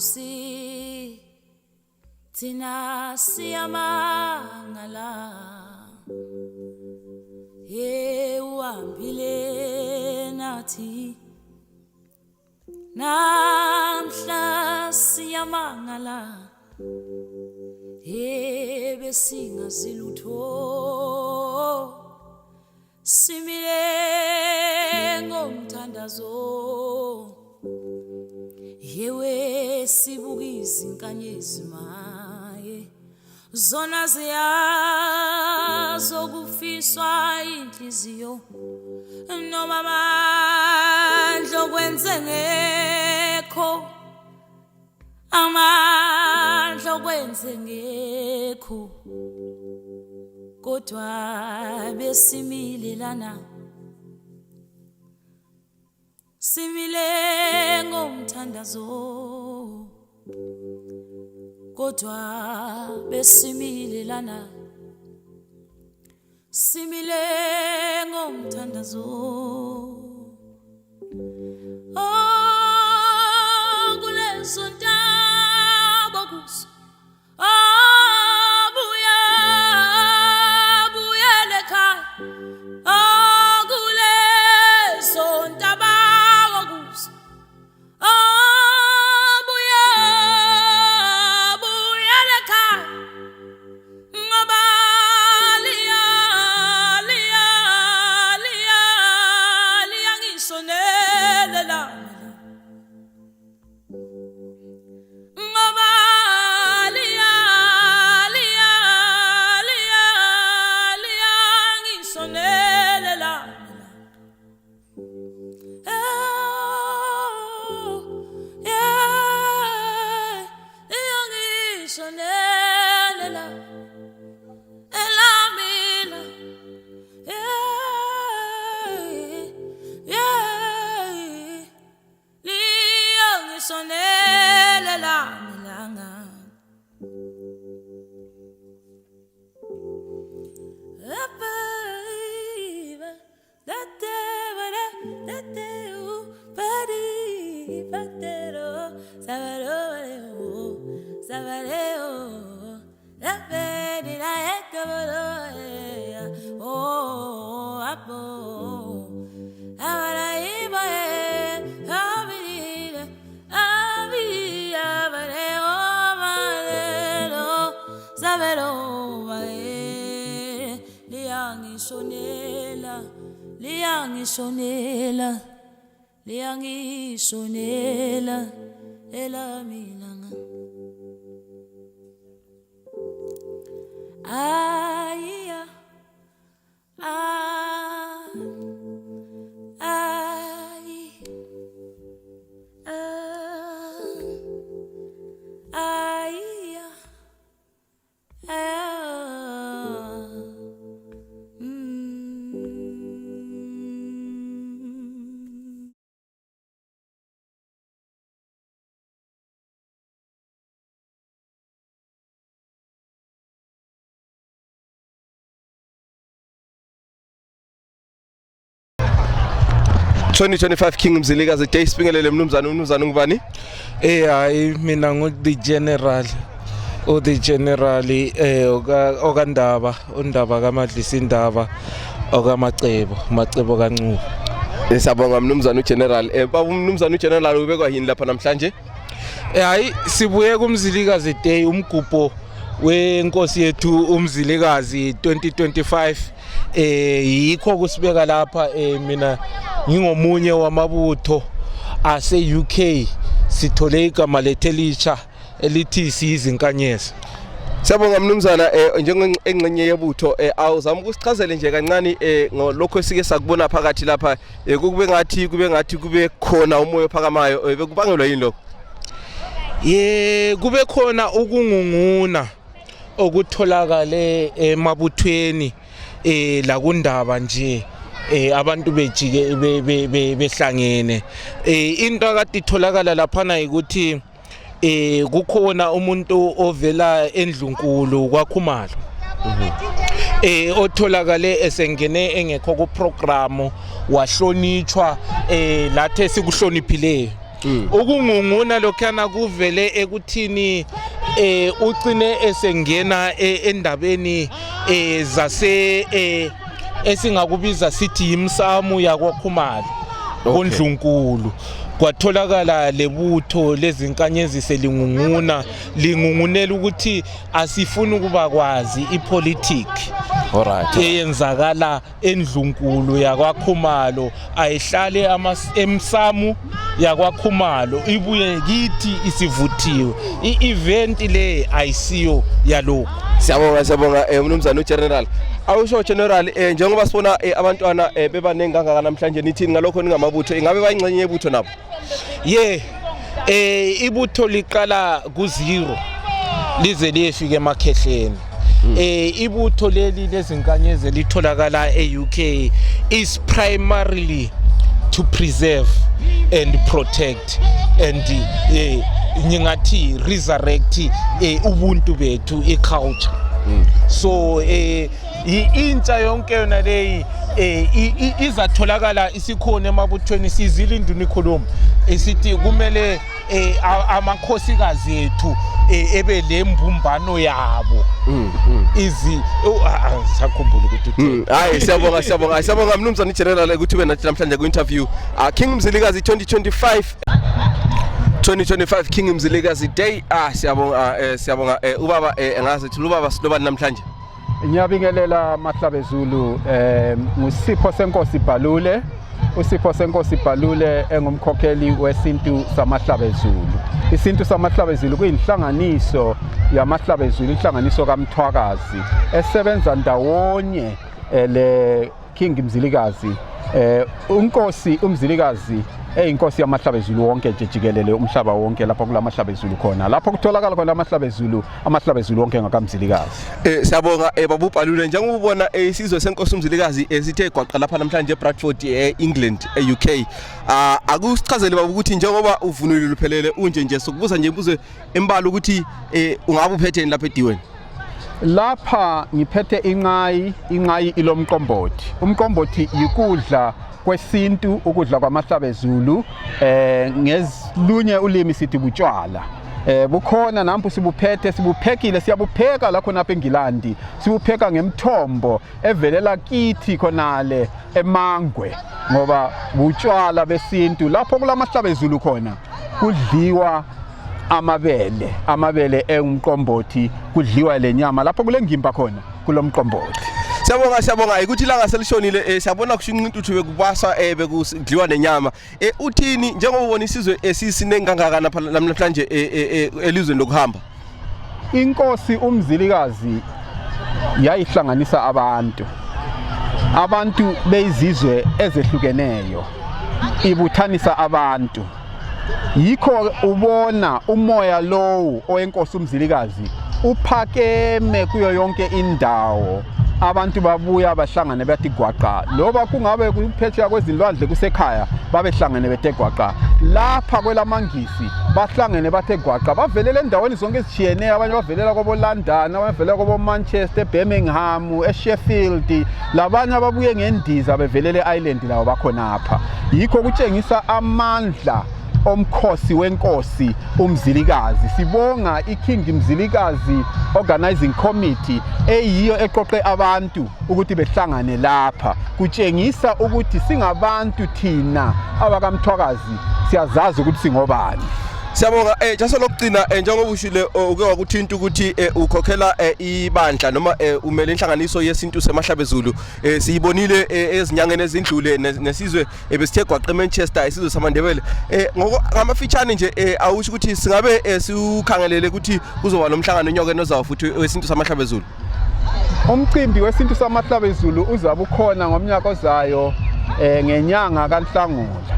Speaker 5: Nkosi thina siyamangala uhambile nathi namhla siyamangala besingazi lutho simile ngomthandazo yewe sibuka izinkanyezi maye zona ziyazokufiswa inhliziyo noma amandla okwenze ngekho amandla okwenze ngekho kodwa besimile lana simile ngomthandazo kodwa besimile lana simile ngomthandazo kulezo ntaba kuzo buyele ekhaya kulezo ntaba kuzo buyele ekhaya ngoba liyangisonela ngoba liyangisonela liyangisonela elamina liyangisonela lamilanga liyangisonela elamilanga aiya
Speaker 1: ...2025 King Mzilikazi Day sibingelele mnumzana ngubani?
Speaker 10: Hayi mina ngu-the general o-the general okandaba undaba kaMadlisi indaba okamacebo kaNcube.
Speaker 1: Siyabonga mnumzana ugeneral. Baba mnumzana ugeneral ubekwa yini lapha namhlanje?
Speaker 10: Hayi sibuye kuMzilikazi Day umgubho wenkosi yethu uMzilikazi 2025 yikho kusibeka lapha mina ngingomunye wamabutho ase UK sithole igama lethelitsha elithi siyizinkanyezi.
Speaker 1: Siyabonga mnumzana njengengxenye yebutho awuzama ukusichazele nje kancane ngolokho esike sakubona phakathi lapha kube ngathi kube khona umoya ophakamayo bekubangelwa yini lokho?
Speaker 10: Kube khona ukungunguna okutholakale emabuthweni la kundaba nje abantu bejike behlangene into akade itholakala laphana ukuthi kukhona umuntu ovela endlunkulu kwaKhumalo otholakale esengene engekho ku program wahlonitshwa lathe sikuhloniphileyo ukungunguna lokhana kuvele ekuthini ucine esengena endabeni zase esingakubiza sithi imsamu yakwaKhumalo koNdlunkulu kwatholakala lebutho lezinkanyezi selingunguna lingungunela ukuthi asifuni kuba kwazi ipolitiki eyenzakala eNdlunkulu yakwaKhumalo ayihlale emsamu yakwaKhumalo ibuye kithi isivuthiwe i-event le ayisiyo yalokho.
Speaker 1: Siyabonga umnumzana uGeneral. Awusho General njengoba sibona abantwana bebaningi kangaka namhlanje nithini ngalokho ningamabutho ingabe bayingxenye yebutho nabo?
Speaker 10: Ibutho liqala ku0 lize liyefika emakhehleni. Ibutho leli lezinkanyezi litholakala eUK is primarily to preserve and protect and ngingathi resurrect ubuntu bethu iculture. So intsha yonke yona leyi izatholakala isikhona emabuthweni sizile induna ikhuluma esithi kumele amakhosikazi ethu ebe lembumbano yabo izi sakhumbula ukuthi
Speaker 1: hayi siyabonga mnumzana iGeneral ukuthi ube nathi namhlanje ku interview King Mzilikazi 2025 King Mzilikazi Day. Siyabonga ubaba engazithi ubaba silobani namhlanje.
Speaker 11: Ngiyabingelela Mahlabezulu ngusipho senkosi Bhalule. USipho senkosi Bhalule engumkhokheli wesintu samahlabezulu. Isintu samahlabezulu kuyinhlanganiso yamahlabezulu, inhlanganiso kaMthwakazi esebenza ndawonye le King Mzilikazi. Unkosi uMzilikazi eyinkosi yamahlabezulu wonke nje jikelele umhlaba wonke lapho kulamahlabezulu khona. Lapho kutholakala khona amahlabezulu wonke ngakaMzilikazi.
Speaker 1: Siyabonga babu Bhalule njengoba ubona isizwe senkosi uMzilikazi sithe gwaqa lapha namhlanje eBradford eEngland eUK. Akusichazele babu ukuthi njengoba uvunulile luphelele unje sokubuza nje imbuzo embala ukuthi ungabe uphetheni lapha ediweni.
Speaker 11: Lapha ngiphethe inqayi ilomqombothi. Umqombothi yikudla kwesintu, ukudla kwamahlabezulu ngesilunye ulimi sithi butshwala. Bukhona nampu sibuphekile siyabupheka la khona apha eNgilandi. Sibupheka ngemthombo evelela kithi khonale eMangwe ngoba butshwala besintu. Lapho kulamahlabezulu khona kudliwa amabele engumqombothi, kudliwa lenyama lapho kule ngimba khona kulomqombothi.
Speaker 1: Siyabonga ukuthi ilanga selishonile siyabona kushinqa intuthu bekubasa bekudliwa nenyama. Uthini njengoba ubona isizwe esisinengi kangaka namhlanje elizweni lokuhamba?
Speaker 11: Inkosi uMzilikazi yayihlanganisa abantu beyizizwe ezehlukeneyo, ibuthanisa abantu. Yikho ubona umoya lowo oyenkosi uMzilikazi uphakeme kuyo yonke indawo. Abantu babuya bahlangane bathi gwaqa, loba kungabe kuphetsheya kwezindlwandle kusekhaya babehlangene bethe gwaqa. Lapha kwelamangisi bahlangene bathe gwaqa, bavelele endaweni zonke ezitshiyeneyo. Abanye bavelela kobo London, abanye bavelela kobo Manchester, Birmingham, eSheffield, labanye ababuye ngendiza bevelele eIreland lawo bakhona apha. Yikho kutshengisa amandla omkhosi wenkosi uMzilikazi. Sibonga iKing Mzilikazi Organizing Committee eyiyo eqoqe abantu ukuthi behlangane lapha. Kutshengisa ukuthi singabantu thina abakaMthwakazi siyazazi ukuthi singobani.
Speaker 1: Siyabonga jaso lokugcina njengoba ushile uke wakuthinta ukuthi ukhokhela ibandla noma umele inhlanganiso yesintu semahlabezulu. Siyibonile ezinyangeni ezindlule nesizwe besithe gwaqa eManchester isizwe samaNdebele. Ngamafitshane nje awusho ukuthi singabe siukhangelele ukuthi kuzoba nomhlangano onyokeni ozawo futhi wesintu samahlabezulu.
Speaker 11: Umcimbi wesintu samahlabezulu uzabe ukhona ngomnyaka ozayo ngenyanga kaNhlangula.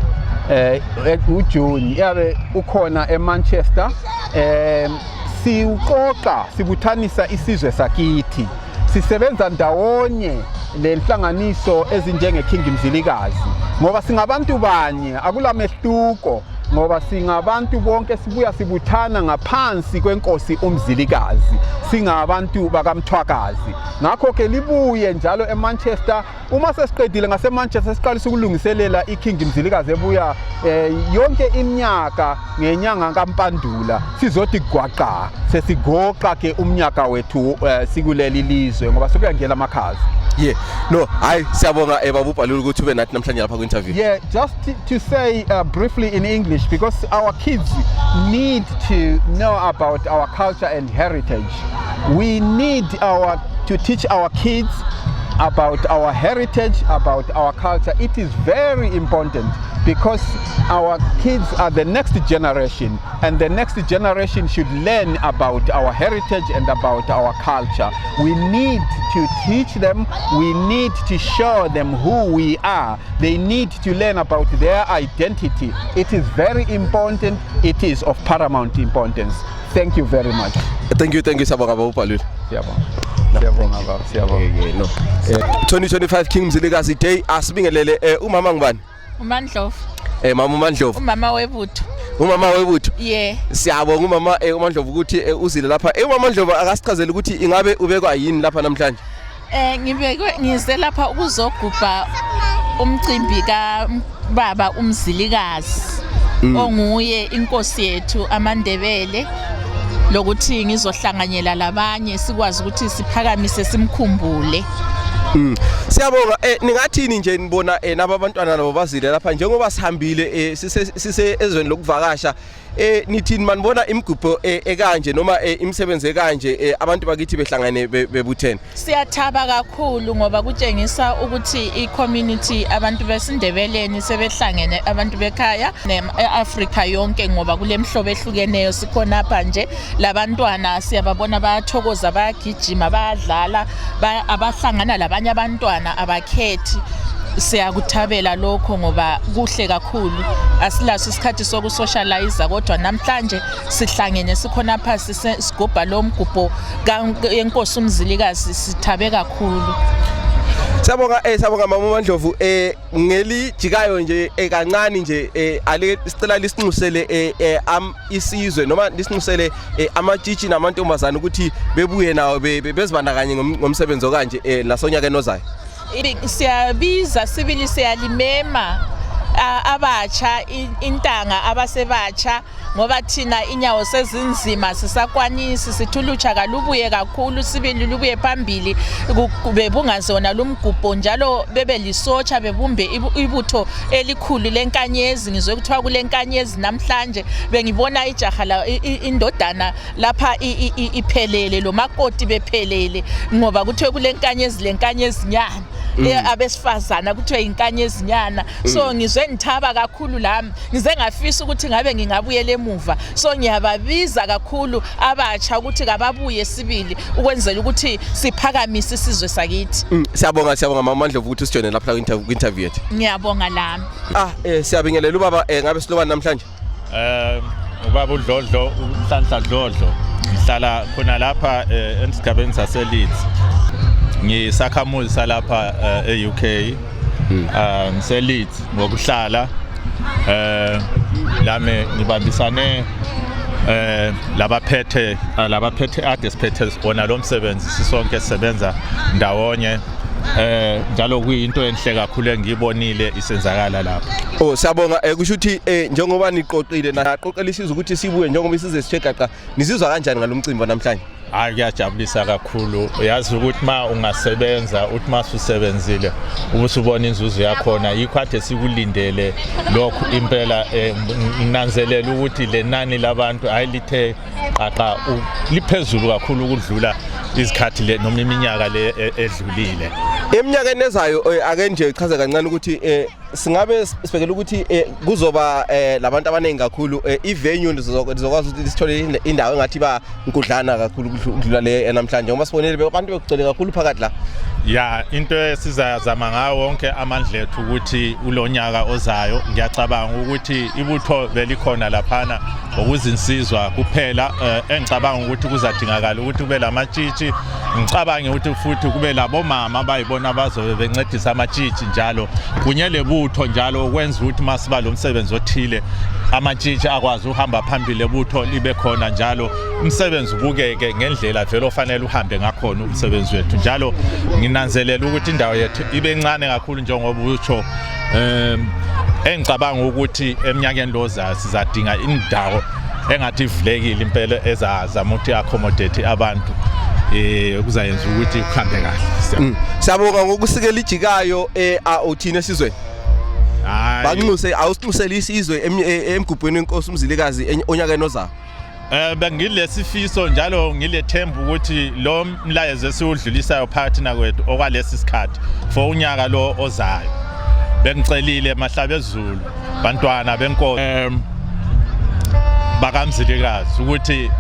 Speaker 11: uJune yabe ukhona eManchester. Siuqoqa sibuthanisa isizwe sakithi, sisebenza ndawonye lenhlanganiso ezinjenge King Mzilikazi ngoba singabantu banye, akulamehluko. ngoba singabantu bonke sibuya sibuthana ngaphansi kwenkosi uMzilikazi singabantu bakaMthwakazi ngakho ke libuye njalo eManchester uma sesiqedile ngaseManchester siqalisa ukulungiselela iKing Mzilikazi ebuya yonke iminyaka ngenyanga kaMpandula sizothi gwaqa sesigoqa ke umnyaka wethu sikuleli lizwe ngoba sokuyangena amakhazi.
Speaker 1: Yeah, no, siyabonga Baba uBhaluli ukuthi ube nathi namhlanje lapha ku-interview.
Speaker 11: Yeah, just to say briefly in English because our kids need to know about our culture and heritage. We need to teach our kids about our heritage, about our culture. It is very important because our kids are the next generation and the next generation should learn about our heritage and about our culture. We need to teach them, we need to show them who we are. They need to learn about their identity. It is very important, it is of paramount importance. Thank you very much.
Speaker 1: Thank you Sabonga Baba uBhaluli.
Speaker 11: Siyabonga.
Speaker 1: 2025 King Mzilikazi Day asibingelele umama ngubani?
Speaker 12: uMandlovu.
Speaker 1: Mama uMandlovu.
Speaker 12: Umama webutho.
Speaker 1: Umama webutho.
Speaker 12: Yeah.
Speaker 1: Siyabonga umama uMandlovu ukuthi uzile lapha. Umama uMandlovu akasichazela ukuthi ingabe ubekwa yini lapha namhlanje?
Speaker 12: Ngize lapha ukuzogubha umcimbi kaBaba uMzilikazi onguye inkosi yethu amaNdebele lokuthi ngizohlanganyela labanye sikwazi ukuthi siphakamise simkhumbule.
Speaker 1: Siyabonga ningathini nje nibona naba abantwana nabo bazile lapha njengoba sihambile sise ezweni lokuvakasha nithini manibona imigubho ekanje noma imisebenzi ekanje abantu bakithi behlangane bebuthene?
Speaker 12: Siyathaba kakhulu ngoba kutshengisa ukuthi i-community abantu besindebeleni sebehlangene abantu bekhaya neAfrika yonke ngoba kulemhlobo ehlukeneyo sikhona apha nje labantwana siyababona bayathokoza bayagijima bayadlala abahlangana labanye abantwana abakhethi. Siyakuthabela lokho ngoba kuhle kakhulu asilaso isikhathi sokusocialize kodwa namhlanje sihlangene sikhona phasi sigubha lo mgubho yenkosi uMzilikazi sithabe kakhulu.
Speaker 1: Siyabonga mama uMandlovu ngelijikayo nje kancane nje ale sicela lisinxusele isizwe noma lisinxusele amatshitshi namantombazana ukuthi bebuye nawo bezibandakanye ngomsebenzi okanje lasonyakeni ozayo.
Speaker 12: Siyabiza sibili siyalimema abatsha intanga abasebatsha ngoba thina inyawo sezinzima sisakwanisi sithulutsha kalubuye kakhulu sibili lubuye phambili bebungazona lumgubho njalo bebe lisotsha bebumbe ibutho elikhulu lenkanyezi ngizwe kuthiwa kulenkanyezi namhlanje bengibona ijaha la indodana lapha iphelele lo makoti bephelele ngoba kuthiwe kulenkanyezi nyana abesifazana kuthiwe inkanyezi nyana so ngizwe ngithaba kakhulu lami ngize ngafisa ukuthi ngabe ngingabuyela emuva so ngiyababiza kakhulu abatsha ukuthi kababuye sibili ukwenzela ukuthi siphakamise isizwe sakithi.
Speaker 1: Siyabonga mama uMandlovu ukuthi usijone lapha ku-interview yethu.
Speaker 12: Ngiyabonga lami.
Speaker 1: Siyabingelela ubaba ngabe silobani namhlanje?
Speaker 13: Ubaba uDlodlo uMhlanhla Dlodlo ngihlala khona lapha esigabeni saseLeeds. Ngisakhamuzi salapha eUK ngiseLeeds ngokuhlala lami ngibambisane labaphethe ade siphethe bona lo msebenzi sisonke sisebenza ndawonye njalo kuyinto enhle kakhulu engiyibonile isenzakala lapha.
Speaker 1: Siyabonga kusho ukuthi njengoba niqoqile naqoqelisizwe ukuthi sibuye njengoba isize sithekaqa nisizwa kanjani ngalomcimbi namhlanje?
Speaker 13: Kuyajabulisa kakhulu uyazi ukuthi ma ungasebenza uthi masusebenzile ubusubona inzuzo yakhona yikho ade sikulindele lokho impela nginanzelela ukuthi lenani labantu ayilithe qaqa liphezulu kakhulu ukudlula izikhathi le noma iminyaka le edlulile.
Speaker 1: Eminyakeni ezayo ake nje chaza kancane ukuthi singabe sibhekela ukuthi kuzoba labantu abaningi kakhulu ivenue zizokwazi ukuthi sithole indawo engathi ba inkudlana kakhulu ukudlula le namhlanje ngoba sibonile abantu bekugcwele kakhulu phakathi la.
Speaker 13: Ya into esizazama ngawo wonke amandla ethu ukuthi ulonyaka ozayo ngiyacabanga ukuthi ibutho belikhona laphana okuzinsizwa kuphela engicabanga ukuthi kuzadingakala ukuthi kube lamatshitshi ngicabanga ukuthi futhi kube labo mama abayibona bazobe bencedisa amatshitshi njalo kunye lebu ebutho njalo kwenza ukuthi masiba lo msebenzi othile amantshitshi akwazi uhamba phambili ebutho libe khona njalo umsebenzi ubukeke ngendlela vele ofanele uhambe ngakhona umsebenzi wethu njalo nginanzelela ukuthi indawo yethu ibe encane kakhulu njengoba utsho engicabanga ukuthi eminyakeni lozayo sizadinga indawo engathi ivulekile impela ezazama ukuthi accommodate abantu kuzayenza ukuthi kuhambe kahle.
Speaker 1: Siyabonga ngokusikela ijikayo uthina esizweni. Banxuse awusinxusela isizwe emgubhweni wenkosi uMzilikazi onyakeni ozayo.
Speaker 13: Bengilesifiso njalo ngilethemba ukuthi lo mlayezo esiwudlulisayo phakathi nakwethu okwalesi sikhathi for unyaka lo ozayo. Bengicelile mahlabezulu bantwana benkosi bakaMzilikazi ukuthi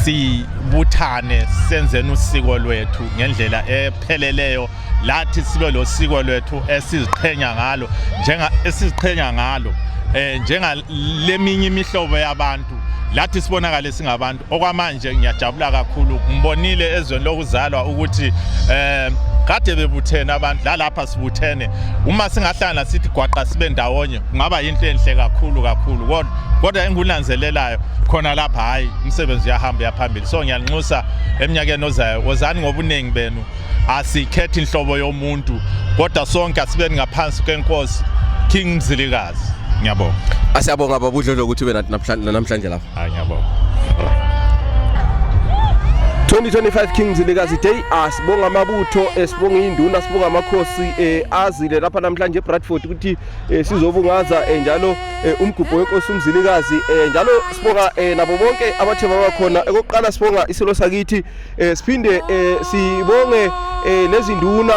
Speaker 13: sibuthane senzeni usiko lwethu ngendlela epheleleyo lathi sibe lo siko lwethu esiziqhenya ngalo njenga leminye imihlobo yabantu lathi sibonakala singabantu okwamanje ngiyajabula kakhulu ngibonile ezweni lokuzalwa ukuthi kade bebuthene abantu lapha sibuthene uma singahlala sithi gwaqa sibe ndawonye kungaba into enhle kakhulu kodwa engikunanzelelayo khona lapha hayi umsebenzi uyahamba yaphambili so ngiyanxusa eminyakeni ozayo wozani ngobuningi benu asikhethe inhlobo yomuntu kodwa sonke asibeni ngaphansi kwenkosi King Mzilikazi. Ngiyabonga.
Speaker 1: Asiyabonga babudlodlo ukuthi ube namhlanje lapha.
Speaker 13: Ngiyabonga.
Speaker 1: 2025 King Mzilikazi Day asibonga amabutho sibonga induna sibonga amakhosi azile lapha namhlanje eBradford ukuthi sizobungaza njalo umgubho wenkosi uMzilikazi njalo sibonga nabo bonke abatheba bakhona ekokuqala sibonga isilo sakithi siphinde sibonge lezi nduna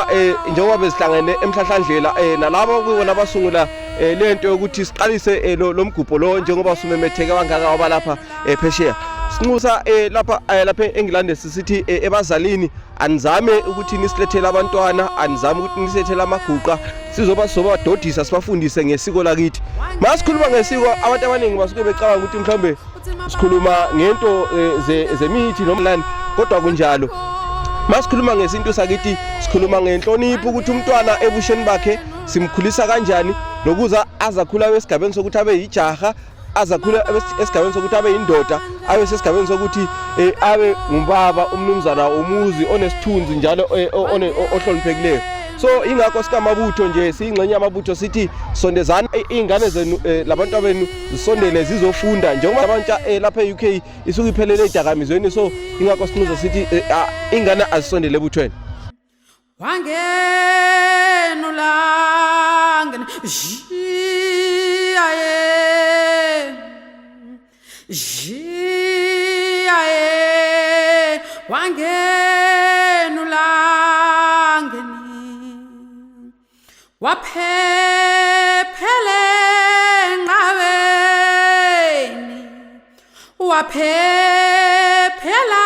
Speaker 1: njengoba bezihlangene emhlahlandlela nalabo kubona abasungula lento yokuthi siqalise lo mgubho lo njengoba sumemetheke kangaka wabalapha phesheya sinxusa lapha eNgilande sisithi ebazalini anizame ukuthi nisilethele abantwana anizame ukuthi nisilethele amaguqa sizobadodisa sibafundise ngesiko lakithi masikhuluma ngesiko abantu abaningi basuke becabanga ukuthi mhlambe sikhuluma ngento zemithi nomlando kodwa kunjalo masikhuluma ngesinto sakithi sikhuluma ngenhlonipho ukuthi umntwana ebusheni bakhe simkhulisa kanjani nokuza azakhula wesigabeni sokuthi abe yijaha azakhula esigabeni sokuthi abe indoda abe sesigabeni sokuthi abe ngumbaba umnumzana umuzi onesithunzi njalo ohloniphekileyo so ingakho sikamabutho nje siyingxenye yamabutho sithi sondezana izingane zenu labantu abenu zisondele zizofunda njengoba abantu lapha eUK isuke iphelele edakamizweni so ingakho sinxuza sithi ingane azisondele ebuthweni
Speaker 5: wangenulangene Jiae wangenulangeni waphephele ngaweni waphephela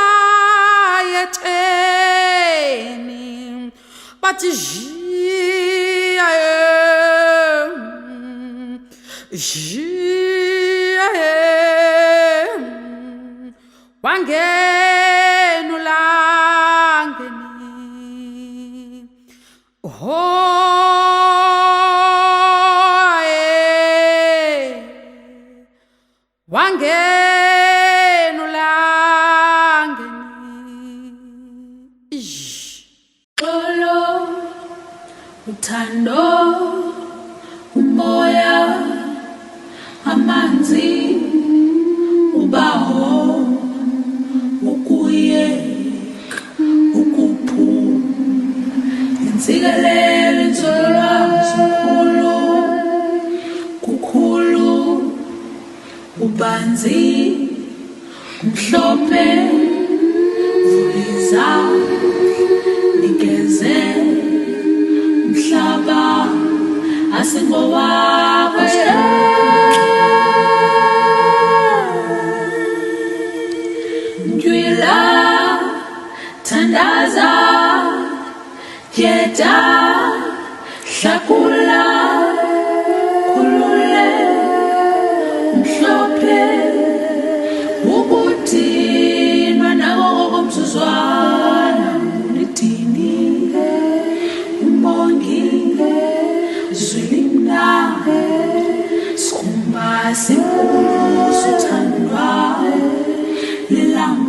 Speaker 5: yeteni bathi jiae wangenulangeni wangenulangeni xolo uthando umoya amanzi ubaho Insigalele insolwazi kukhulu ubanzi umhlophe vuliza nikeze umhlaba asingowakho Ndwila thandaza Yeda hlakula khulule mhlophe ukudinwa nako komsuzwana lidini umongi zwimna khona sikhumba sikhulu sithandwa lilang